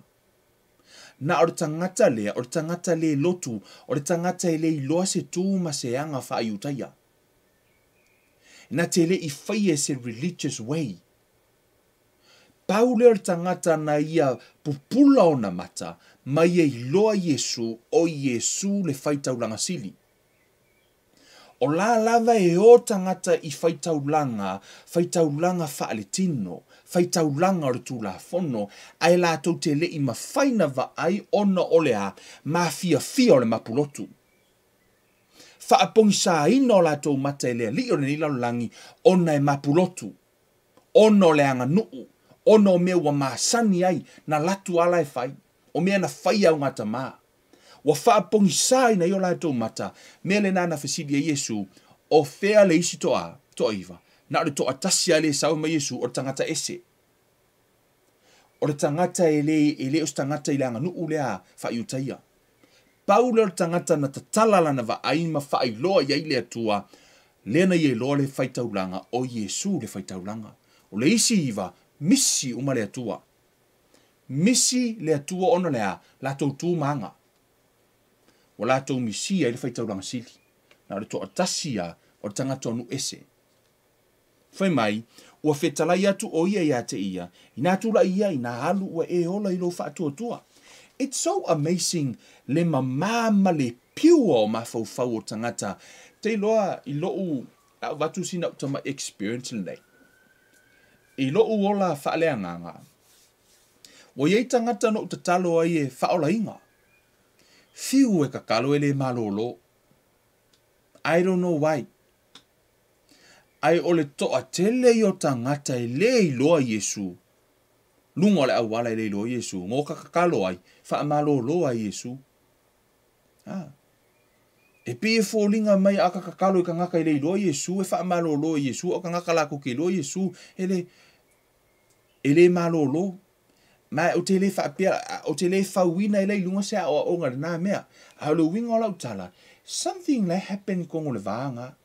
Na o le tagata lea, o le tagata le lotu, o le tagata e le iloa se tu ma se aga faa-Iutaia. Na te le i faia se religious way. Pau lea o le tagata na ia pupula ona mata, ma ia iloa Iesu, o Iesu le faitaulaga sili. O la lava e o tagata i faitaulaga, faitaulaga faaletino, faitaulaga o le Tulafono, ae latou te le i mafai na vaai ona o le a, mafiafia o le mapulotu. Faapogisaina o latou mata e le alii o lenei lalolagi, ona e mapulotu, ona o le aganuu, ona o mea ua masani ai, na latu ala e fai, o mea na fai au gatama. Ua faapogisaina ai o latou mata, mea lena na fesili ai Iesu, o fea le isi toa, toaiva, na o le toatasi lava le sau mai Iesu, o le tagata ese. O le tagata e le o se tagata i le aganuu lea faa-Iutaia. Pau lea o le tagata na tatala lana vaai ma faailoa i ai le Atua, lea na ia iloa le faitaulaga, o Iesu le faitaulaga. O le isi iva, misi uma le Atua. Misi le Atua ona le a, latou tu ma aga. Ua latou misia i le faitaulaga sili. Na o le toatasi ia o le tagata o nuu ese. Fai mai, ua fetalai atu o ia ia te ia, ina tulai ia, ina alu ua e ola i lou faatuatua. It's so amazing le mamā ma le pure o mafaufau o tagata. Te iloa i lou, a avatu sina ou tamai experience lenei. I lou ola faaleagaga, ua iai tagata na ou tatalo ai e faaolaina. Fiu e kakalo e le malolo. I don't know why. Ae o le toatele ia o tagata e le iloa Iesu. Luga o le auala e le iloa Iesu. Ngo ka kakalo ai, faamalolo ai Iesu. Ah. E pei e foliga mai a ka kakalo i kangaka e le iloa Iesu, e faamalolo e Iesu, o kangaka lakou ke iloa Iesu, e le malolo. Ma o te le faapea, o te le fauina e le iluga se aoaoga lena mea. A o le uiga o lau tala, something like happen i kogo le vaga.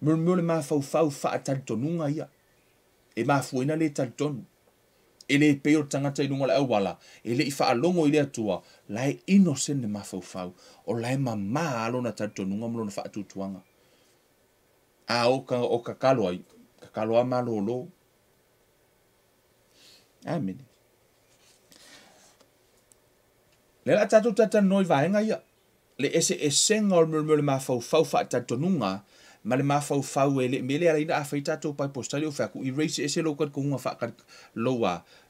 Mea le mafaufau faatalitonuga ia. E mafuaina le talitonu. E le pei o le tagata i luga o le auala, e le i faalogo i le Atua, la e innocent le mafaufau, o la e mamā lona talitonuga ma lona faatuatuaga. A o kakalo ai, kakalo a malolo. Amen. Le la tatou talatalanoa i vaega ia, le eseesega o le mea o le mafaufau faatalitonuga ma le mafaufau e le mea lea ala ai ona afai tatou Bible study o fai atu, erase ese lou talitonuga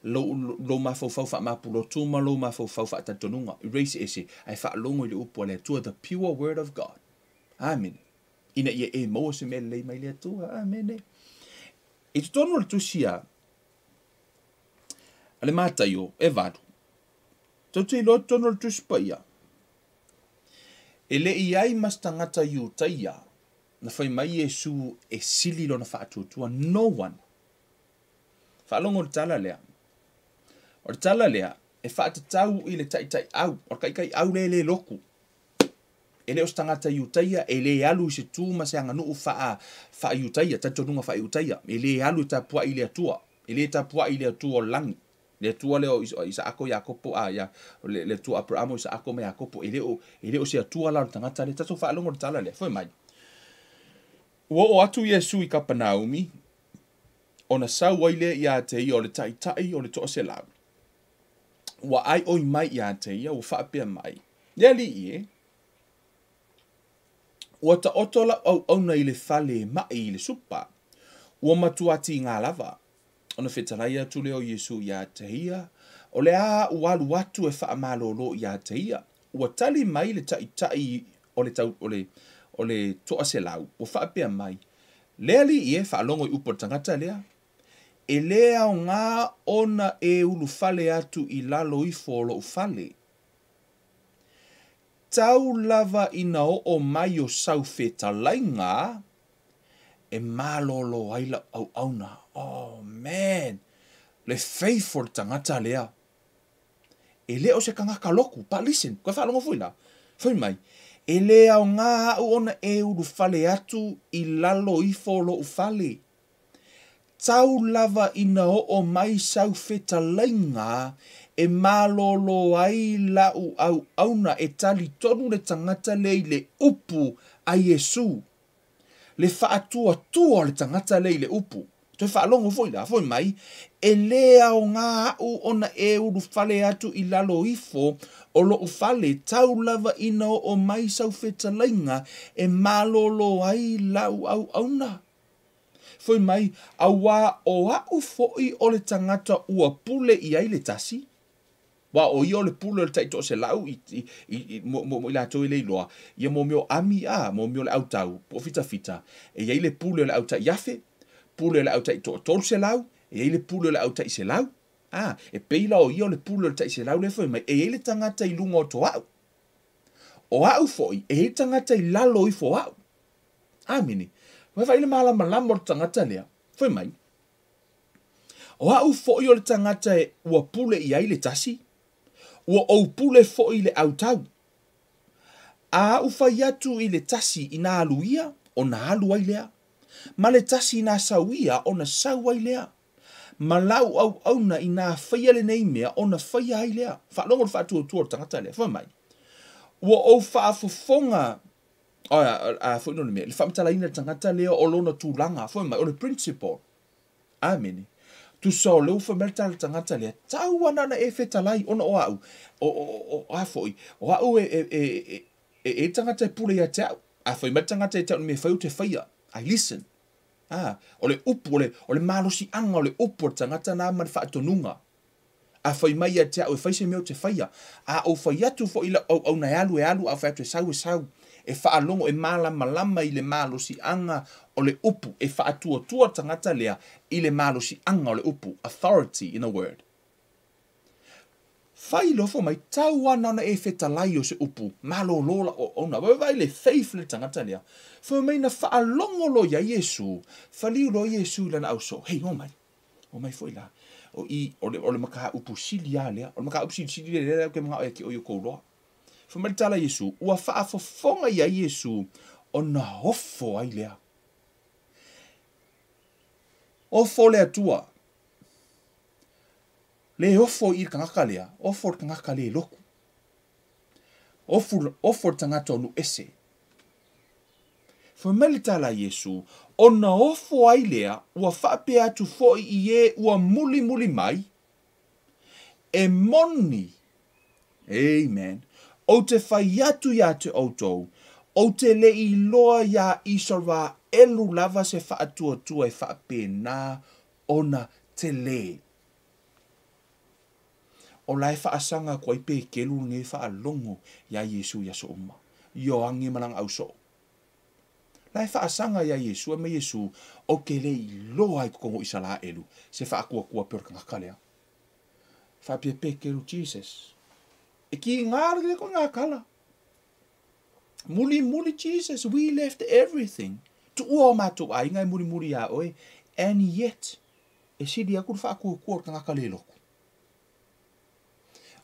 lou mafaufau faamapulotu ma lou mafaufau faatalitonuga. Erase ese, ae faalogo i le upu a le Atua, the pure word of God. Amen. Ina ia e maua se mea lelei mai le Atua. Amen. I totonu o le tusi a le Mataio e 8, tou te iloa totonu o le tusi paia, e le i ai ma se tagata Iutaia Na fai mai Iesu e sili lona faatuatua. No one. Faalogo i le tala lea. O le tala lea, e faatatau i le taitaiau. O le taitaiau lea e le lotu. E le o se tagata Iutaia, e le alu i se tu ma se aganuu faa, faa-Iutaia, talitonuga faa-Iutaia. E le alu e tapuai i le Atua. E le tapuai i le Atua o le lagi. Le Atua lea o Isaako, Iakopo, a, ia, le Atua Aperamo, Isaako ma Iakopo. E le o, e le o se Atua la o le tagata lea. Tatou faalogo i le tala lea. Fai mai. Ua oo atu Iesu i Kapanaumi, ona sau ai lea ia te ia o le taitai o le 100. Ua aioi mai ia te ia, ua faapea mai, Le Alii e, ua taoto lau auauna i le fale e maʻi i le supa, ua matua tiga lava. Ona fetalai atu lea o Iesu ia te ia, O le a aʻu alu atu e faamalolo ia te ia. Ua tali mai le taitai o le tau, o le, o le 100, ua faapea mai, Le Alii e, faalogo i upu a le tagata lea, e le aoga ona e ulufale atu i lalo ifo o lou fale. Tau lava ina oo mai o sau fetalaiga e malolo ai lau auauna. Oh man, le faith o le tagata lea. E le o se tagata lotu. But listen, koe faalogo foi la. Fai mai, e le aoga aʻu ona e ulufale atu i lalo ifo o lou fale. Tau lava ina oo mai sau fetalaiga e malolo ai lau auauna. E talitonu le tagata lea i le upu a Iesu. Le faatuatua o le tagata lea i le upu. Toe faalogo foi la, foi mai, e le aoga aʻu ona e ulufale atu i lalo ifo o lou fale, tau lava ina oo mai sau fetalaiga e malolo ai lau auauna. Foi mai, auā o aʻu foi o le tagata ua pule i ai le tasi, aua o ia o le pule o le tai 100 i, i, i, i, mo, mo, mo i latou e le iloa, ia mo mea o ami, a, mo mea o le autau, po o fitafita, e i ai le pule o le au tai 1000, pule o le au tai 300, e i ai le pule o le au tai 100. A, e pei la o ia o le pule o le tai 100 lea foi mai, e i ai le tagata i luga o to aʻu. O aʻu foi, e i ai le tagata i lalo ifo o aʻu. Amene. Ua vaai le malamalama o le tagata lea. Foi mai, o aʻu foi o le tagata e ua pule i ai le tasi, ua ou pule foi i le autau. A aʻu fai atu i le tasi ina alu ia, ona alu ai lea. Ma le tasi ina sau ia, ona sau ai lea. Ma lau auauna ina faia lenei mea, ona faia ai lea. Faalogo i le faatuatua o le tagata lea. Fai mai, ua ou faafofoga a, a foi no le mea, le faamatalaina le tagata lea o lona tulaga, foi mai, o le principle. Amene. Tusa o lea ua fai mai le tala le tagata lea, tau ana ona e fetalai, ona o aʻu, o, o, o, o a foi, o aʻu e, e, e, e, e, e tagata e pule ia te aʻu. A fai mai le tagata ia te aʻu le mea e fai ou te faia. I listen. A, o le upu, o le, o le malosiaga o le upu o le tagata na ma le faatonuga. A fai mai ia te aʻu e fai se mea ou te faia. A ou fai atu foi i lau auauna e alu e alu, a ou fai atu e sau e sau. E faalogo, e malamalama i le malosiaga o le upu, e faatuatua le tagata lea i le malosiaga o le upu, authority in a word. Fai loa fai mai, tau ana ona e fetalai o se upu, malolo lau auauna. Vaai le faith le tagata lea. Fai mai na faalogo loa iā Iesu, faliu loa Iesu i lana ausoo. Hei, o mai. O mai foi la. O i, o le, o le mataupu sili lava lea. O le mataupu silisili lea lea ou te manao ia te oe i o kou loa. Fai mai le tala a Iesu, ua faafofoga iā Iesu ona ofo ai lea. Ofo le Atua. Le ofo i le tagata lea, ofo le tagata le lotu. Ofo, ofo le tagata o nuu ese. Fai mai le tala a Iesu, ona ofo ai lea, ua faapea atu foi i e ua mulimuli mai, e moni, amen, ou te fai atu ia te outou, ou te le iloa iā Isaraelu lava se faatuatua e faapena ona tele. O la e faasaga atu ai Petelu lenei e faalogo iā Iesu i aso uma, Ioane ma lana ausoo. La e faasaga iā Iesu, fai mai Iesu, ou te le iloa i totonu o Isaraelu se faatuatua pei o le tagata lea. Faapea Petelu, Jesus, e kiga le koe ngā tala. Mulimuli, Jesus, we left everything. Tuua o matou aiga e mulimuli iā oe, and yet, e sili atu le faatuatua o le tagata le lotu.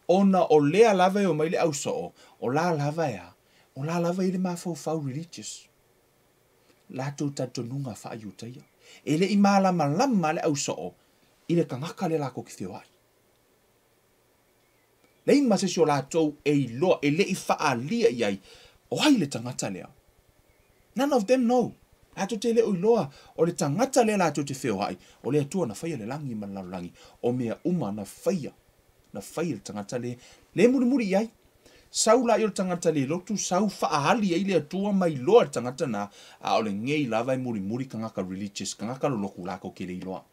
Ona o lea lava e omai le au soo, o la lava e a, o la lava e i ai le mafaufau religious, latou talitonuga faa-Iutaia. E le i malamalama le au soo i le tagata lea latou te feoai. Leai ma se isi o latou e iloa, e le i faaalia i ai, o ai le tagata lea? None of them know. Latou te le o iloa, o le tagata lea latou te feoai, o le Atua na faia le lagi ma le lalolagi, o mea uma na faia, na faia e le tagata lea, le mulimuli i ai. Sau laia o le tagata le lotu, sau faaali ai le Atua ma iloa le tagata na, a o lenei lava e mulimuli tagata religious, tagata lolotu latou te le iloa.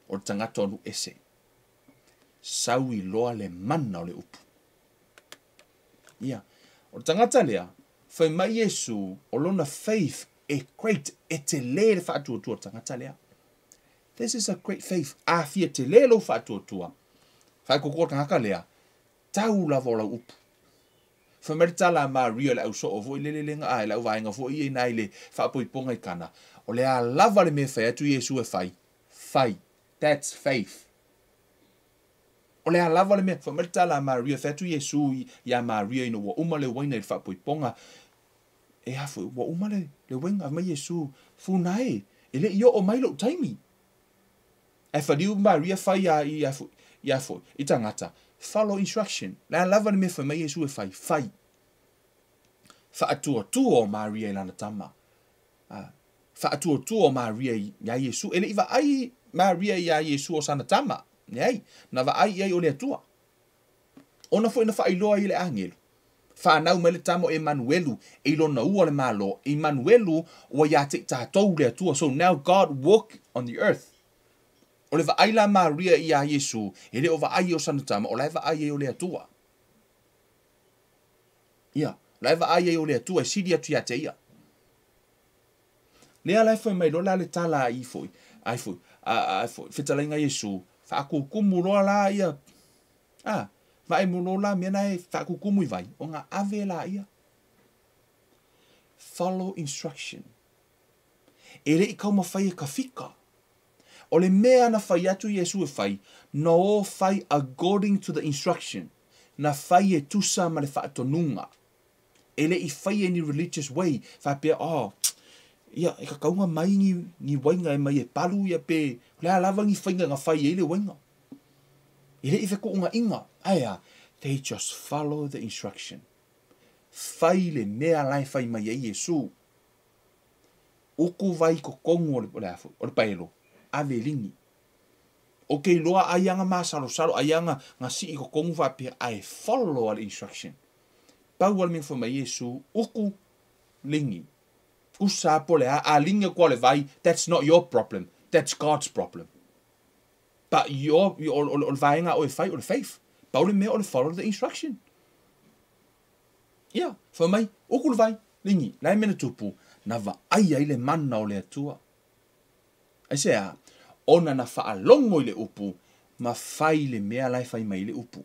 O le tagata o nuu ese. Sau iloa le mana o le upu. Ia, o le tagata lea, fai mai Iesu, o lona faith e great, e tele le faatuatua o le tagata lea. This is a great faith. A fia tele lou faatuatua, faatuatua o le tagata lea, tau lava o lau upu. Fai mai le tala a Maria le au soo foi lele lenga a le au vaega foi ia ina i le faapoipoga i Kana, o le a lava le mea e fai atu Iesu e fai, fai. That's faith. O le a lava le mea, fai mai le tala a Maria, fai atu Iesu iā Maria ina ua uma le uaina i le faapoipoga, e a foi, ua uma le uaina, fai mai Iesu, funa e, e le i oo mai lou taimi. Ae faliu Maria fai a i a foi, i a foi, i tagata, follow instruction. Le a lava le mea fai mai Iesu e fai, fai. Faatuatua o Maria i lana tama. Faatuatua o Maria iā Iesu. E le i vaai Maria iā Iesu o sana tama. Leai, na vaai i ai o le Atua. Ona foi na faailoa ai le agelu. Whanau mai le tama o Emanuelu e i lona ua le malo. Emanuelu ua ia te i tātou le Atua. So now God walk on the earth. O le vaai la Maria iā Iesu, e le o vaai o sana tama, o la e vaai ai o le Atua. Ia, la e vaai ai o le Atua e sili atu ia te ia. Lea la e fai mai loa la le tala a i foi, ai foi, a foi, fetalaiga Iesu, faakukumu loa la ia, a, vaai mo loa la mea na e faakukumu i vai, o ngā ave la ia. Follow instruction. E le i kaumawhai e ka fika. O le mea na fai atu Iesu e fai, na o fai according to the instruction. Na fai e tusa ma le faatonuga. E le i fai any religious way. Whapea, oh, ia, e kakaunga mai ni, ni wainga e mai e palu ia pe, le a lava ni whainga nga fai e le wainga. E le i whekuunga inga. Aia, they just follow the instruction. Fai le mea lai fai mai e Iesu. Uku vai kokongu o le, o le paelo. Ave lingi. O ke iloa ai anga masalosalo, ai anga nga sii kokongu whapea, ai follow the instruction. Pau al mea fai mai Iesu, uku lingi. Usa po le a, a lingi kwa le vai, that's not your problem, that's God's problem. But your, o le vaenga o e fai, o le faith. Pau le mea o le follow the instruction. Ia, fai mai, uku le vai, lingi, lai mena tupu, na vaai ai le mana o le Atua. Ai se a, ona na whaalongo i le upu, ma fai le mea lai fai mai le upu.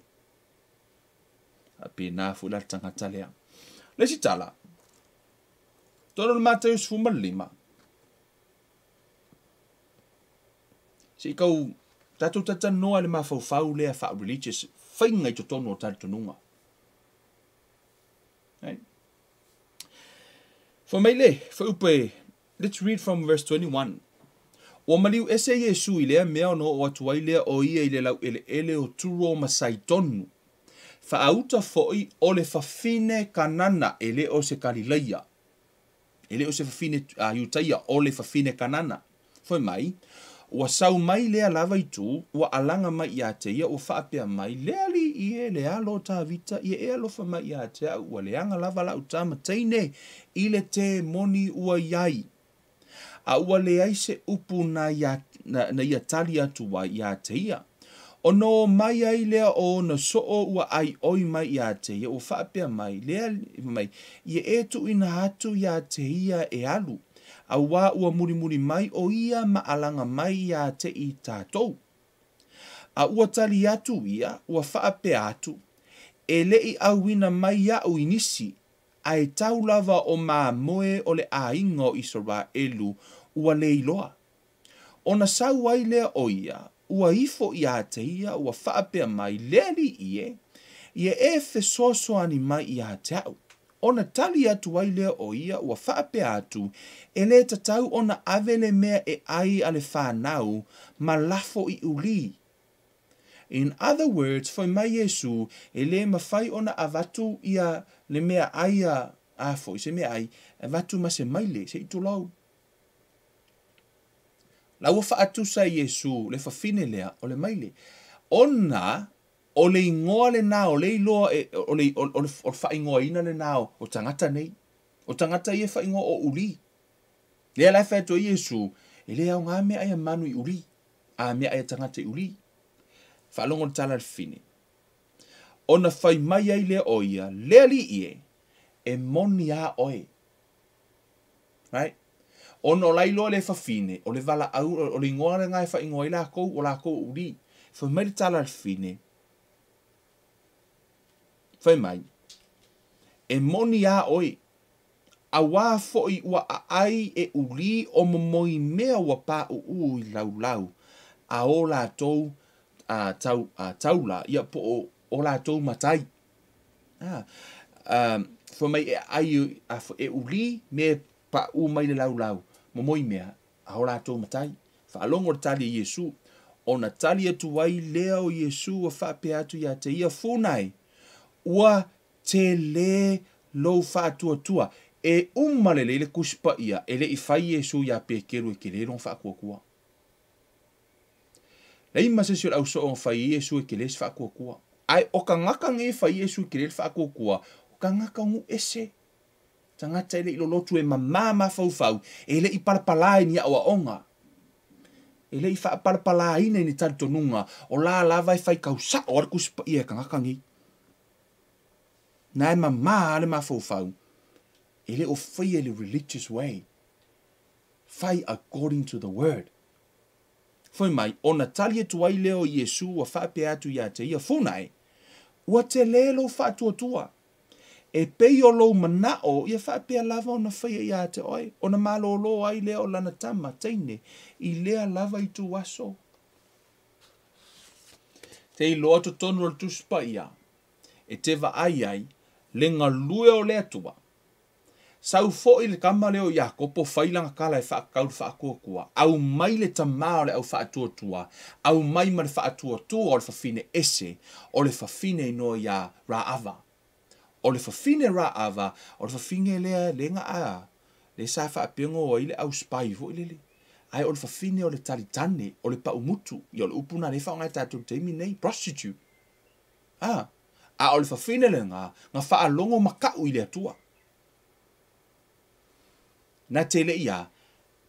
A pe nā fu la tangata lea. Le si tala, tōna le Mateo 15. Se i kau, tātou tata noa le mafaufau lea wha religious, whainga i totonu o talitonuga. Right? Fai mai le, fai upe, let's read from verse 21. Ua maliu ese Iesu i lea mea ona oo atu ai lea o ia i le laueleele o Turo ma Saitonu. Faauta foi o le fafine Kanana e le o se Kalilaia. E le o se fafine Iutaia o le fafine Kanana. Fai mai, ua sau mai lea lava i tu, ua alanga mai ia te ia, ua whaapea mai, lea li i e le alo Tavita, ia e alofa mai ia te au, ua leanga lava lau tama teine, i le te moni ua iai. A ua leai se upu na ia tali atu ai ia te ia. O no mai ai lea o na soo ua ai oi mai ia te ia, ua whaapea mai, lea mai, ia e tu ina atu ia te ia e alu. A wā ua murimuri mai o ia ma alanga mai ia te i tātou. A ua tali atu ia, ua whaapea atu, e lei auina mai iau i nisi, Ae tau lava o mamoe o le aiga o Isaraelu ua le iloa. Ona sau ai lea o ia, ua ifo iā te ia ua faapea mai, Le Alii e, ia e fesoasoani mai iā te a'u. Ona tali atu ai lea o ia ua faapea atu, E lē tatau ona ave le mea e ʻai a le fanau ma lafo i ʻulī. In other words, fai mai Iesū, e lē mafai ona avatu ia le mea ʻai a, a foi, se mea ʻai, avatu ma se maile, se i tulou. La ua faatusa e Iesū le fafine lea o le maile. Ona o le igoa lenā o le iloa e, o le, o, o le, o le faaigoaina lenā o, o tagata nei. O tagata ia e faaigoa o ʻulī. Lea la e fai atu ai Iesū, e le aoga meaai a manu i ʻulī, a meaai a tagata i ʻulī. Faalogo le tala a le fafine. Ona fai mai ai lea o ia, Le Alii e, e moni a oe. Right? Ona o la iloa le fafine, o le valaau, o le igoa lena e faaigoa ai lakou, o lakou o ʻulī. Fai mai le tala a le fafine, fai mai, E moni a oe, auā foʻi ua ʻaʻai e ʻulī o momoi mea ua paʻuʻū i laulau a o latou a tau a taula ia po o o latou matai. A, a, fai mai e ʻaʻai a, e ʻulī mea e paʻuʻū mai le laulau momoi mea a o latou matai. Faalogo le tali a Iesū. Ona tali atu ai lea o Iesū ua faapea atu iā te ia, Funa e, ua tele lou faatuatua. E uma lelei le Tusi Paia, e le i fai Iesū iā Peteru e tele lona faatuatua. Leai ma se isi o le ausoo na fai ai Iesū e tele se faatuatua. Ae o tagata nei e fai Iesū e tele le faatuatua, o tagata o nuu ese. Tagata e le i lolotu e mamā mafaufau, e le i palapalā i ni aoaoga. E le i faapalapalāina i ni talitonuga, o la lava e faitau sa'o a le Tusi Paia e tagata nei. Na e mamā a le mafaufau, e le o faia i le religious way. Fai according to the word. Fai mai, ona tali atu ai lea o Iesū ua faapea atu iā te ia, Funa e, ua tele lou faatuatua. E pei o lou manaʻo, ia faapea lava ona faia iā te oe, ona malōlō ai lea o lana tama teine i lea lava ituaso. Te iloa totonu o le Tusi Paia e te vaai ai le galue o le Atua. Sau foʻi le tama lea o Iakopo fai lana tala e faatatau le faatuatua, aumai le tamā o le au faatuatua, aumai ma le faatuatua o le fafine ese, o le fafine inoa iā Raava. O le fafine Raava, o le fafine lea le na a, le sa faapea ona o ai le au spy foi lele. Ae o le fafine o le talitane, o le paumutu, ia o le upu na lea e faaaoga e tatou i le taimi nei, prostitute. A, a o le fafine lena, na faalogo makaʻu i le Atua. Na te le ia,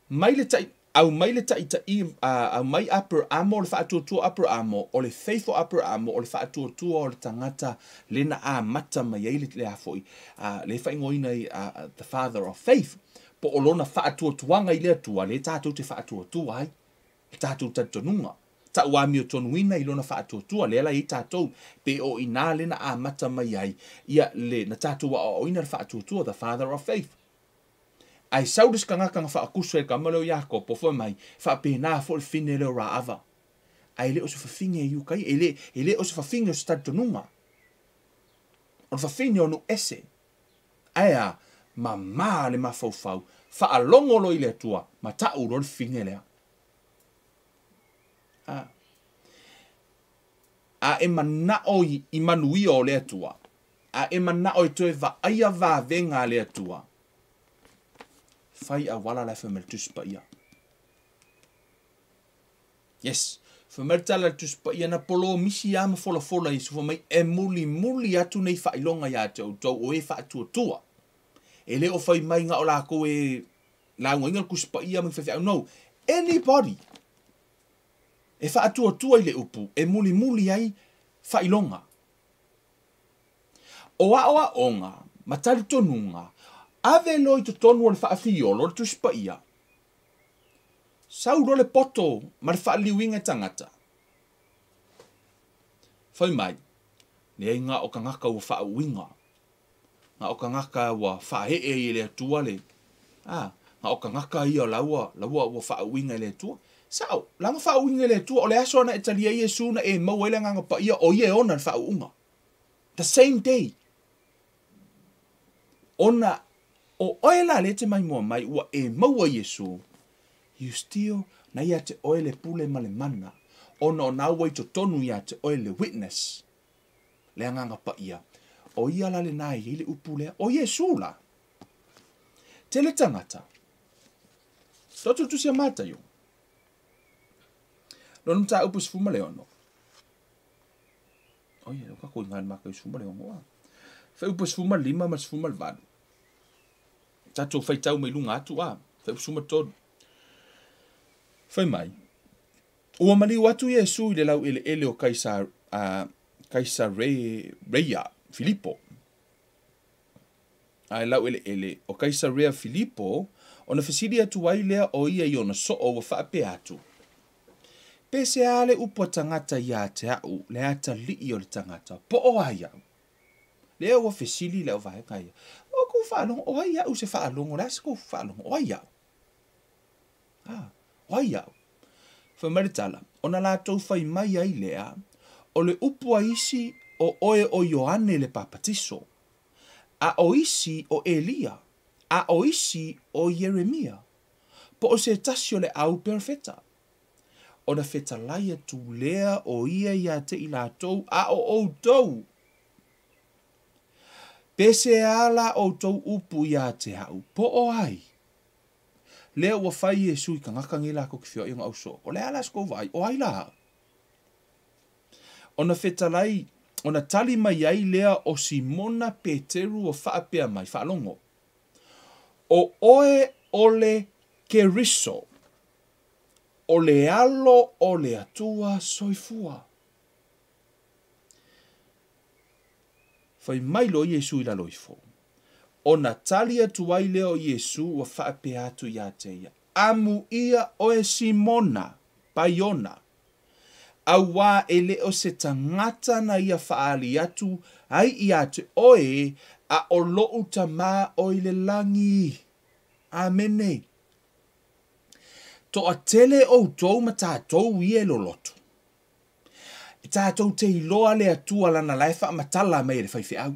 mai le taʻi, aumai le taʻitaʻi, a, aumai Aperamo, le faatuatua Aperamo, o le faith o Aperamo, o le faatuatua o le tagata le na amata mai ai le, le a foi, a, le faaigoaina ai, a, the father of faith, po o lona faatuatuaga i le Atua, le tatou te faatuatua ai, le tatou talitonuga. Tauamiotonuina i lona faatuatua, lea la i ai tatou, pe o inā le na amata mai ai, ia le, na tatou aoaoina le faatuatua, the father of faith. Ae sau le isi tagata na faakusa i le tama lea o Iakopo, fai mai, faapena foi le fine lea o Raava. Ae le o se fafine e Iutai, e le, e le o se fafine o se talitonuga. O le fafine o nuu ese. Ae a, mamā le mafaufau, faalogo loa i le Atua, mataʻu loa le fine lea. A, a e manaʻo i, i manuia o le Atua, a e manaʻo e toe vaaia vavega a le Atua, fai auala la e fai mai le Tusi Paia. Yes. Fai mai le tala le Tusi Paia na polomisi lava ma folafola Iesu fai mai e mulimuli atu nei faailoga iā te outou o e faatuatua. E le o fai mai na o lakou e laugaina le Tusi Paia ma ni faifeau. No. Anybody e faatuatua i le upu e mulimuli ai faailoga. O aoaoga ma talitonuga, ave loa i totonu o le faafiolo o le Tusi Paia. Sau loa le poto ma le faaliliuina e tagata. Fai mai, leai na o tagata ua faauuina. Na o tagata ua faaee ai e le Atua le, a, na o tagata ia o la ua, la ua, ua faauuina e le Atua. Sao, la na faauuina e le Atua, o le aso na e talia ai Iesu na e maua ai le Agaga Paia, o ia e ona le faauuga. The same day. Ona o oe la lea e te maimoa mai ua e maua Iesu, you still, na ia te oe le pule ma le mana, ona o na ua i totonu ia te oe le witness, le Agaga Paia. O ia la lena e i ai le upu lea, o Iesu la. Tele tagata. Totu tusi a Mataio. Lona mataupu 16. O ia, o kako i ngā maka i 16 a. Fuaiupu 15 ma 18. Tatou faitau mai luga atu a. Fuaiupu 13. Fai mai, ua maliu atu Iesu i le laueleele o Kaisa, Kaisareia Filipo. A e laueleele o Kaisarea Filipo, ona fesili atu ai lea o ia i ona soo ua faapea atu, Pe sea le upu a tagata ia te au, le atalii o le tagata, po o ai au? Lea ua fesili le auvaega ia, O kou faalogo, o ai au se faalogo, le a se kou faalogo, o ai au? A, o ai au? Fai mai le tala, ona latou fai mai ai lea, O le upu a isi, o oe o Ioane le Papatiso, a o isi o Elia, a o isi o Ieremia, po o se tasi o le au perofeta. Ona fetalai atu lea o ia ia te i latou, a o outou. Pe sea la outou upu ia te au, po o ai? Lea ua fai Iesu i tagata nei latou te feoai ona au soo. O le a la se kou vaai, o ai la au? Ona fetalai, ona tali mai ai lea o Simona Peteru o faapea mai, faalogo, O oe o le Keriso, o le Alo o le Atua soifua. Fai mai loa Iesu i lalo ifo. Ona tali atu ai lea o Iesu ua faapea atu ia te ia, Amuia oe Simona, Paiona, auā e le o se tagata na ia faaali atu ai ia te oe, a o loʻu Tamā o i le lagi. Amene. Toatele outou ma tatou ia e loloto. E tatou te iloa le Atua lana la e faamatala mai e le faifeau.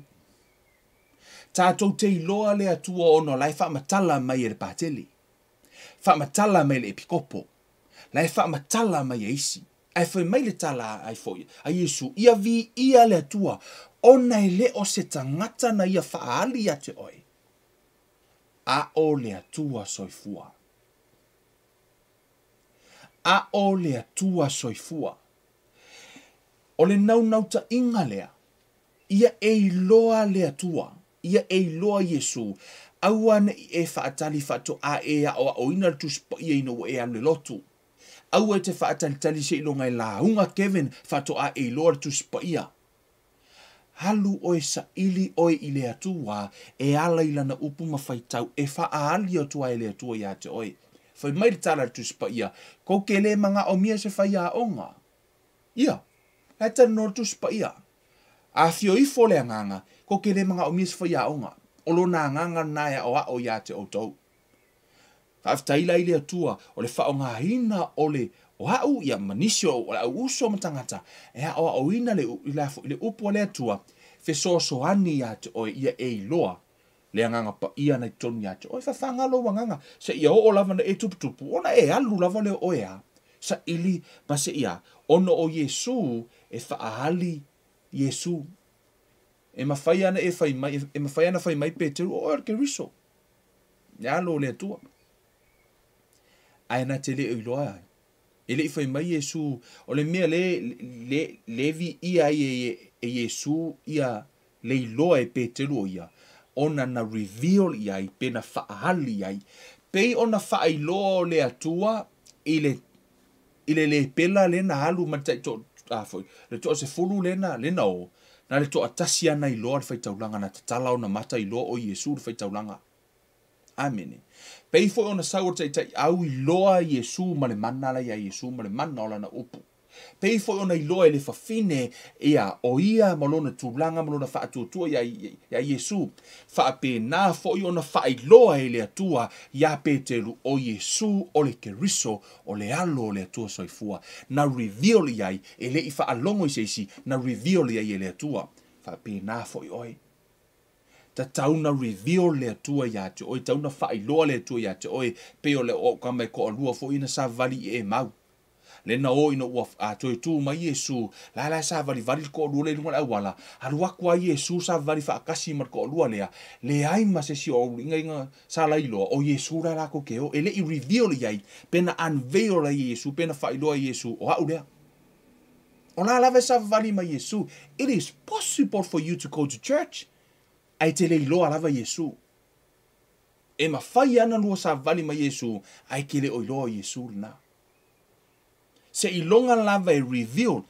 Tatou te iloa le Atua ona o la e faamatala mai e le patele. Faamatala mai e le epikopo. La e faamatala mai e isi. Ae fai mai le tala ai foi a Iesu, ia viia le Atua, ona e le o se tagata na ia faaali ia te oe, a o le Atua soifua. A o le Atua soifua. O le naunautaiga lea, ia e iloa le Atua, ia e iloa Iesu, aua ne i e faatali faatoa e aoaoina le Tusi Paia ina ua e alu i le lotu. Aua e te faatalitali seiloga e lauga Kevin faatoa e iloa le Tusi Paia. Alu oe saili oe i le Atua e ala i Lana upu ma faitau e faaali atu ai e le Atua ia te oe. Fai mai le tala a le Tusi Paia, Kou ke le manaomia se faiaoga. Ia, la e talanoa le Tusi Paia. A afio ifo le Agaga, kou ke le manaomia se faiaoga. O Lona Agaga lena e aoao ia te outou. Faafetai la i le Atua o le faaaogaina o le o a'u ia ma nisi o le au uso ma tagata e aoaoina le le foi le upu a le Atua fesoasoani ia te oe ia e iloa le Agaga Paia na i totonu ia te oe. Fafaga lou agaga seia oo lava na e tuputupu ona e alu lava lea o oe a saili ma seia ona o Iesu e faaali Iesu. E mafai ana e fai mai e mafai ana fai mai Peteru o oe o le Keriso. Le alo o le Atua. Ae na te le o iloa ai. E le i fai mai Iesu, o le mea le, le, le viia ai e, e Iesu ia le iloa e Peteru o ia, ona na reveal i ai, pe na faaali ai. Pei ona faailoa o le Atua i le, i le lepela le na alu ma le tai to, a foi, le toasefulu le na, le na o, na le toatasi ana iloa le faitaulaga, na tatala ona mata iloa o Iesu le faitaulaga. Amene. Pei foi ona sau o le Taitai au iloa Iesu ma le mana la ia Iesu ma le mana o lana upu. Pei foi ona iloa e le fafine, ia, o ia ma lona tulaga ma lona faatuatua ia Iesu. Faapena foi ona faailoa e le Atua ia Peteru o Iesu o le Keriso, o le alo o le Atua soifua. Na reveal i ai, e le i faalogo i se isi, na reveal i ai e le Atua. Faapena foi oe. Tatau na reveal le Atua ia te oe, tatau na faailoa le Atua ia te oe, pei o le o kama e koalua foi na savali i e mau. Le na o ina ua toe tu mai Iesu, la la savalivali le koalua le lunga le auala, alu aku a Iesu savali faakasi ma le koalua lea, leai ma se isi o inga inga sa lailoa, o Iesu la lakou ke o, e le i reveal i ai, pe na unveil ai Iesu, pe na faailoa Iesu, o au lea. O la lava e savavali ma Iesu. It is possible for you to go to church, ae te le iloa lava Iesu. E mafai ana lua savavali ma Iesu, ae ke le o iloa Iesu lena. Se iloga lava e reveal,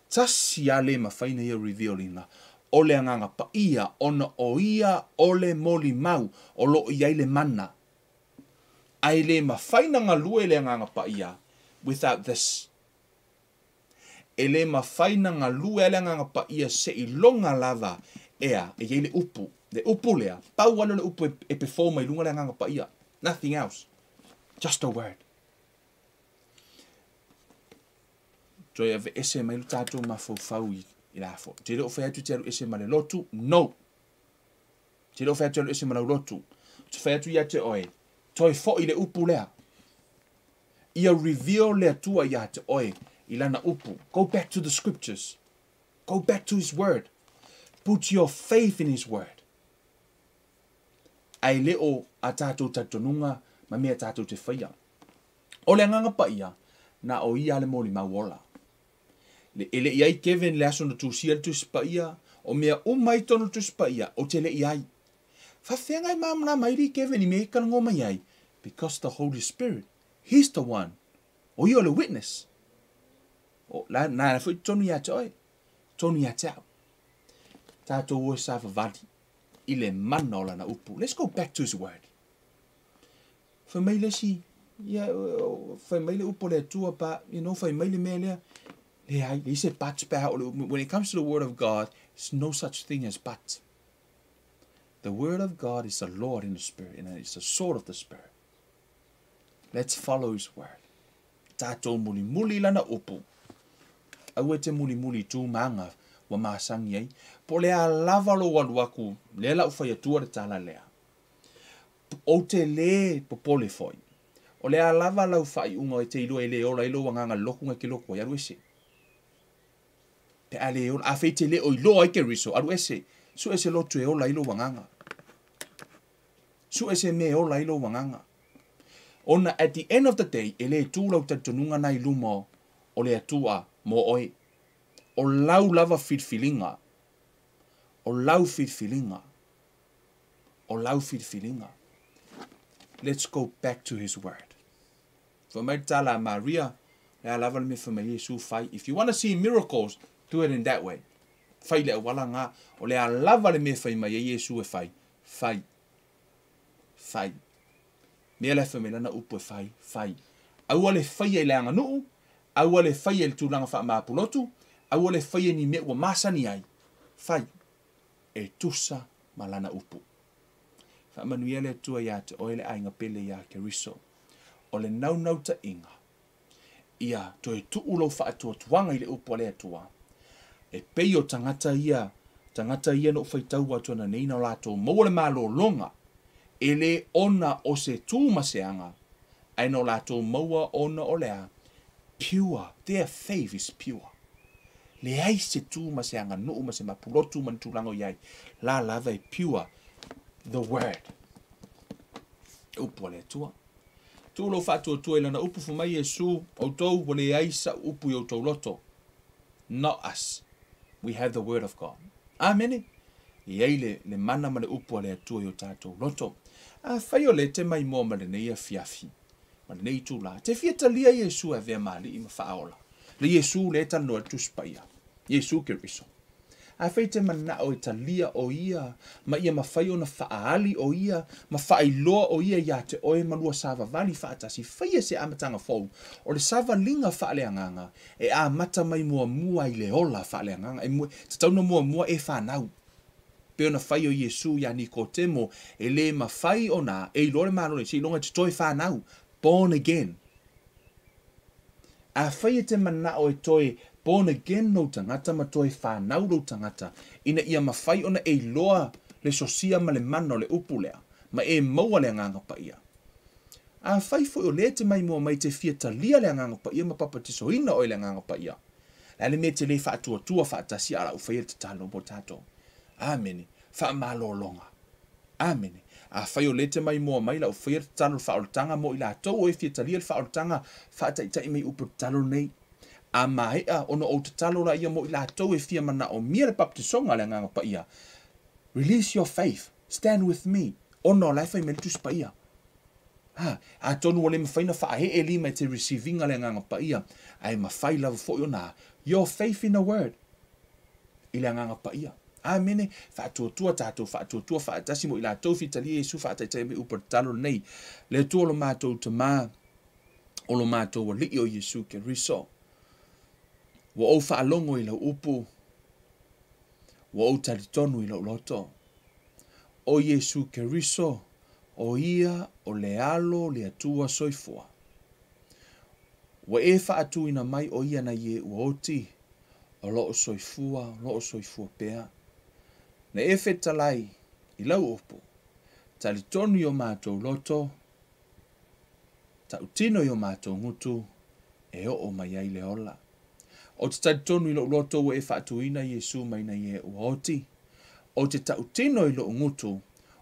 tasi a le mafai na ia reveal ina, o le agaga paia, ona o ia o le molimau, o lo o i ai le mana. Ae le mafai na galue le agaga paia without this. E le mafai na galue le agaga paia se iloga lava ea, e i ai le upu. Le upu lea, pau lava le upu e perform mai lunga le agaga paia. Nothing else. Just a word. Toe ave ese mai lo tatou mafaufau i la fo. Te le o fai atu te alu ese ma le lotu? No. Te le o fai atu alu ese ma lau lotu. Te fai atu ia te oe. Toe foi le upu lea. Ia reveal le Atua ia te oe i lana upu. Go back to the scriptures. Go back to his word. Put your faith in his word. Ae le o a tatou talitonuga ma mea tatou te faia. O le agaga paia, na o ia le molimau ola. Le e le i ai Kevin le aso na tusia le Tusi Paia, o mea uma i tonu Tusi Paia, o te le i ai. Faafeaga e malamalama ai li Kevin i mea i talanoa mai ai, because the Holy Spirit, he's the one. O ia o le witness. O, la, na foi tonu ia te oe, tonu ia te au. Tatou o e savavali i le mana o lana upu. Let's go back to his word. Fai mai le isi, ia, fai mai le upu o le Atua, pa, you know, fai mai le mea lea. Leai, leai se but pe a o le upu. When it comes to the word of God, there's no such thing as but. The word of God is the Lord in the Spirit, and it's the sword of the Spirit. Let's follow his word. Tatou mulimuli lana upu. Aua te mulimuli i tu maga ua masani ai. Po o le a lava lou alu aku, lea la ou fai atua le tala lea. Ou te le popole foi. O le a lava lau faaiuga e te iloa e le ola ai lou agaga loku e ke loku ai, alu ese. Pe a le ola, afai te le o iloa ai Keriso, alu ese. Sue se lotu e ola ai lou agaga. Sue se mea e ola ai lou agaga. Ona at the end of the day, e le tu lau talitonuga na i luma o le Atua mo oe. O lau lava filifiliga. O lau filifiliga. O lau filifiliga. Let's go back to his word. Fai mai le tala a Maria, le a lava le mea fai mai Iesu fai. If you want to see miracles, do it in that way. Fai le auala nga, o le a lava le mea fai mai ai Iesu e fai. Fai. Fai. Mea la e fai mai lana upu e fai. Fai. Aua le faia i le aganuu, aua le faia i le tulaga faamapulotu, aua le faia ni mea ua masani ai. Fai. E tusa ma lana upu. Faamanuia le Atua ia te oe le aiga pele ia Keriso. O le naunautaiga, ia toe tuu lou faatuatuaga i le upu a le Atua. E pei o tagata ia, tagata ia na ou faitau atu ananei na o latou maua le malologa, e le ona o se tu ma se aga, ae na o latou maua ona o le a? Pure, their faith is pure. Leai se tu ma se aganuu ma se mapulotu ma ni tulaga o i ai, la lava e pure the word. Upu a le Atua. Tuu lou faatuatua i lana upu, fai mai Iesu, outou ua leai sa'u upu i outou loto. Not us. We have the word of God. Amene. E i ai le, le mana ma le upu a le Atua i o tatou loto. Afai o lea e te maimoa ma lenei afiafi, ma lenei itula, te fia talia Iesu e avea ma Alii ma Faaola. Le Iesu lea e talanoa i le Tusi Paia. Iesu Keriso. Afai e te manao e talia o Ia, ma ia mafai ona faaali o Ia, ma faailoa o Ia iā te oe ma lua savavali faatasi, faia se amataga fou. O le savaliga faaleagaga e amata mai muamua i le ola faaleagaga. E tatau ona muamua e fanau. Pei ona fai o Iesu iā Nikotemo, e le mafai ona e iloa le Malo seiloga e te toe fanau, born again. Afai e te manao e toe born again lou tagata ma toe fanau lou tagata, ina ia mafai ona e iloa le sosia ma le mana o le upu lea, ma e maua le Agaga Paia. Afai foi o lea e te maimoa mai te fia talia le Agaga Paia ma papatisoina oe i le Agaga Paia, o le a le mea e te le faatuatua faatasi a o lau faia le tatalo mo tatou? Amene. Faamalologa. Amene. Afai o lea e te maimoa mai lau faia le tatalo le faaolataga mo i latou o e fia talia le faaolataga, faataitai mai upu tatalo nei. A maea ona ou tatalo laia mo i latou e fia manaomia le baptisoga a le Agaga Paia. Release your faith. Stand with me. Ona o la e fai mai le Tusi Paia. Ha, atonu ua le mafai ona faaee lima e te receive-ina le Agaga Paia, ae mafai lava foi ona your faith in the word i le Agaga Paia. Amene. Faatuatua tatou, faatuatua faatasi mo i latou fitalia Iesu faataitai mai upu o le tatalo lenei. Le Atua o lo matou Tama, o lo matou Alii o Iesu Keriso, ua ou faalogo i lau upu, ua ou talitonu i lou loto. O Iesu Keriso, o Ia o le Alo o le Atua soifua. Ua e faatuina mai o Ia nai e ua oti, o loo soifua, o loo soifua pea. Na e fetalai i lau upu, talitonu i o matou loto, tautino i o matou gutu, e oo mai ai le ola. Ou te talitonu i lou loto ua e faatuina Iesu mai nai e ua oti. Ou te tautino i lou gutu,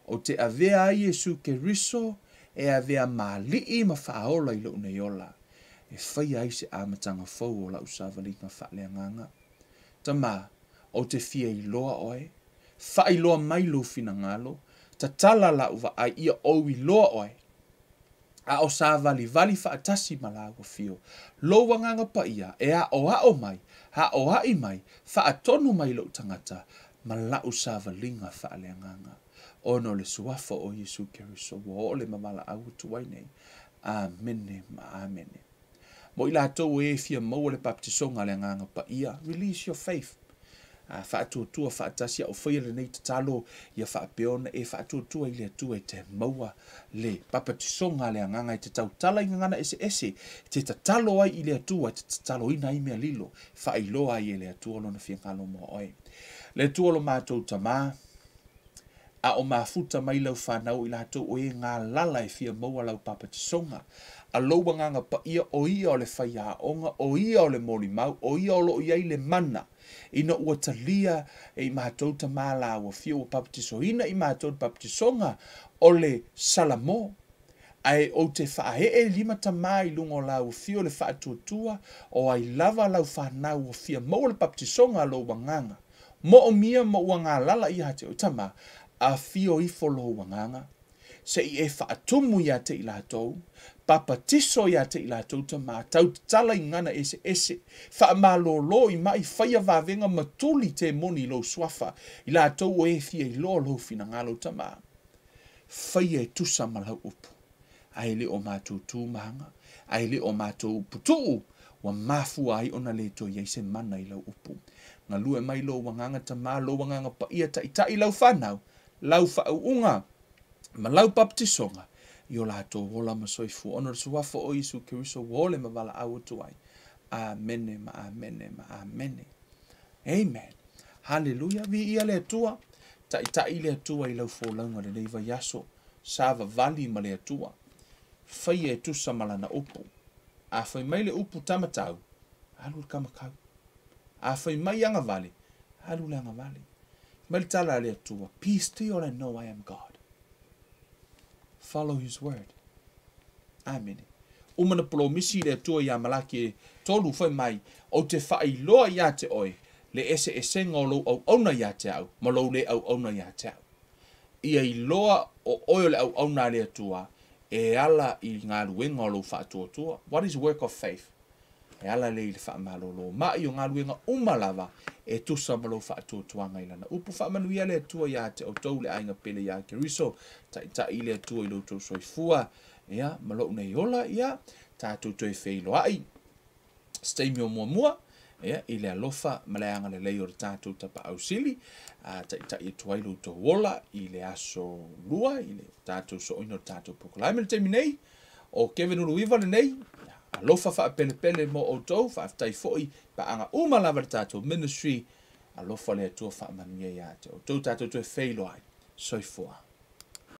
ou te avea ai Iesu Keriso e avea ma Alii ma Faaola i lou nei ola, e faia ai se amataga fou o lau savaliga faaleagaga. Tama, ou te fia iloa oe, faailoa mai lou finagalo, tatala lau vaai ia ou iloa oe, a o savalivali faatasi ma lāua fio. Lou Agaga Paia e aʻoaʻo mai, aʻoaʻi mai, faatonu mai lou tagata ma lau savaliga faaleagaga. Ona o le suafa o Iesu Keriso ua oo le ma valaau atu ai nei. Amene ma amene. Mo i latou o e fia maua le baptisoga a le Agaga Paia, release your faith. A faatuatua faatasi a o faia lenei tatalo, ia faapea ona e faatuatua i le Atua e te maua le papatisoga a le Agaga e te tautala i gagana eseese, e te tatalo ai i le Atua, e te tataloina ai mea lilo, faailoa ai e le Atua lona finagalo mo oe. Le Atua lo matou Tama, a o mafuta mai lau fanau i latou o e galala e fia maua lau papatisoga, a lou Agaga Paia o ia o le faiaoga, o ia o le molimau, o ia o loo i ai le mana, ina ua talia e i matou Tama lāua fia ua papatisoina i matou le papatisoga o le Salamo, ae ou te faaee lima Tama i luga o lāua fia o le faatuatua o ai lava lau fanau ua fia maua le papatisoga a lou Agaga. Moomia ma ua galala iā te oe Tama, afio ifo lou Agaga, se i e faatumu iā te i latou, papatiso iā te i latou Tama, tautatala i gagana eseese, faamalōlō i maʻi, faia vavega ma tuli temoni i lou suafa, i latou o e fia iloa lou finagalo Tama. Faia e tusa ma lau upu, ae le o matou tu ma aga, ae le o matou upu tuu, ua mafua ai ona le toe i ai se mana i lau upu. Galue mai lou Agaga Tama, lou Agaga Paia, taitai lau fanau, lau faauuga, ma lau baptisoga, i o latou ola ma soifua. Ona o le suafa o Iesu Keriso ua ole ma valaau atu ai. Amene ma amene ma amene. Amen. Haleluia. Viia le Atua. Taitai le Atua i lau folauga lenei vaiaso. Savavali ma le Atua. Faia e tusa ma lana upu. A fai mai le upu tamatau, alu le kamakau. A fai mai agavale, alu le agavale. Mai le tala a le Atua, be still and know I am God. Follow his word. Amene. Uma na polomisi le Atua iā Malaki e 3 fai mai, ou te faailoa iā te oe, le eseesega o lou auauna iā te au, ma lou le auauna iā te au. Ia iloa o oe o le auauna a le Atua, e ala i galuega o lou faatuatua. What is work of faith? E ala lea i le faamalōlō maʻi o galuega uma lava e tusa ma lou faatuatuaga i lana upu. Faamanuia le Atua ia te outou le aiga pele ia Keriso, taitai le Atua i lo outou soifua, ia, ma lou nei ola, ia, tatou toe feiloai se taimi o muamua, ia, i le alofa ma le agalelei o le tatou Tapaau Sili, taitai atu ai lo outou ola i le aso 2, i le tatou sooina o le tatou polokalame. Le taimi nei, o Kevin Uluiva lenei, alofa faapelepele mo outou, faafetai foi paaga uma lava le tatou ministry, alofa le Atua faamanuia ia te outou, tatou toe feiloai. Soifua.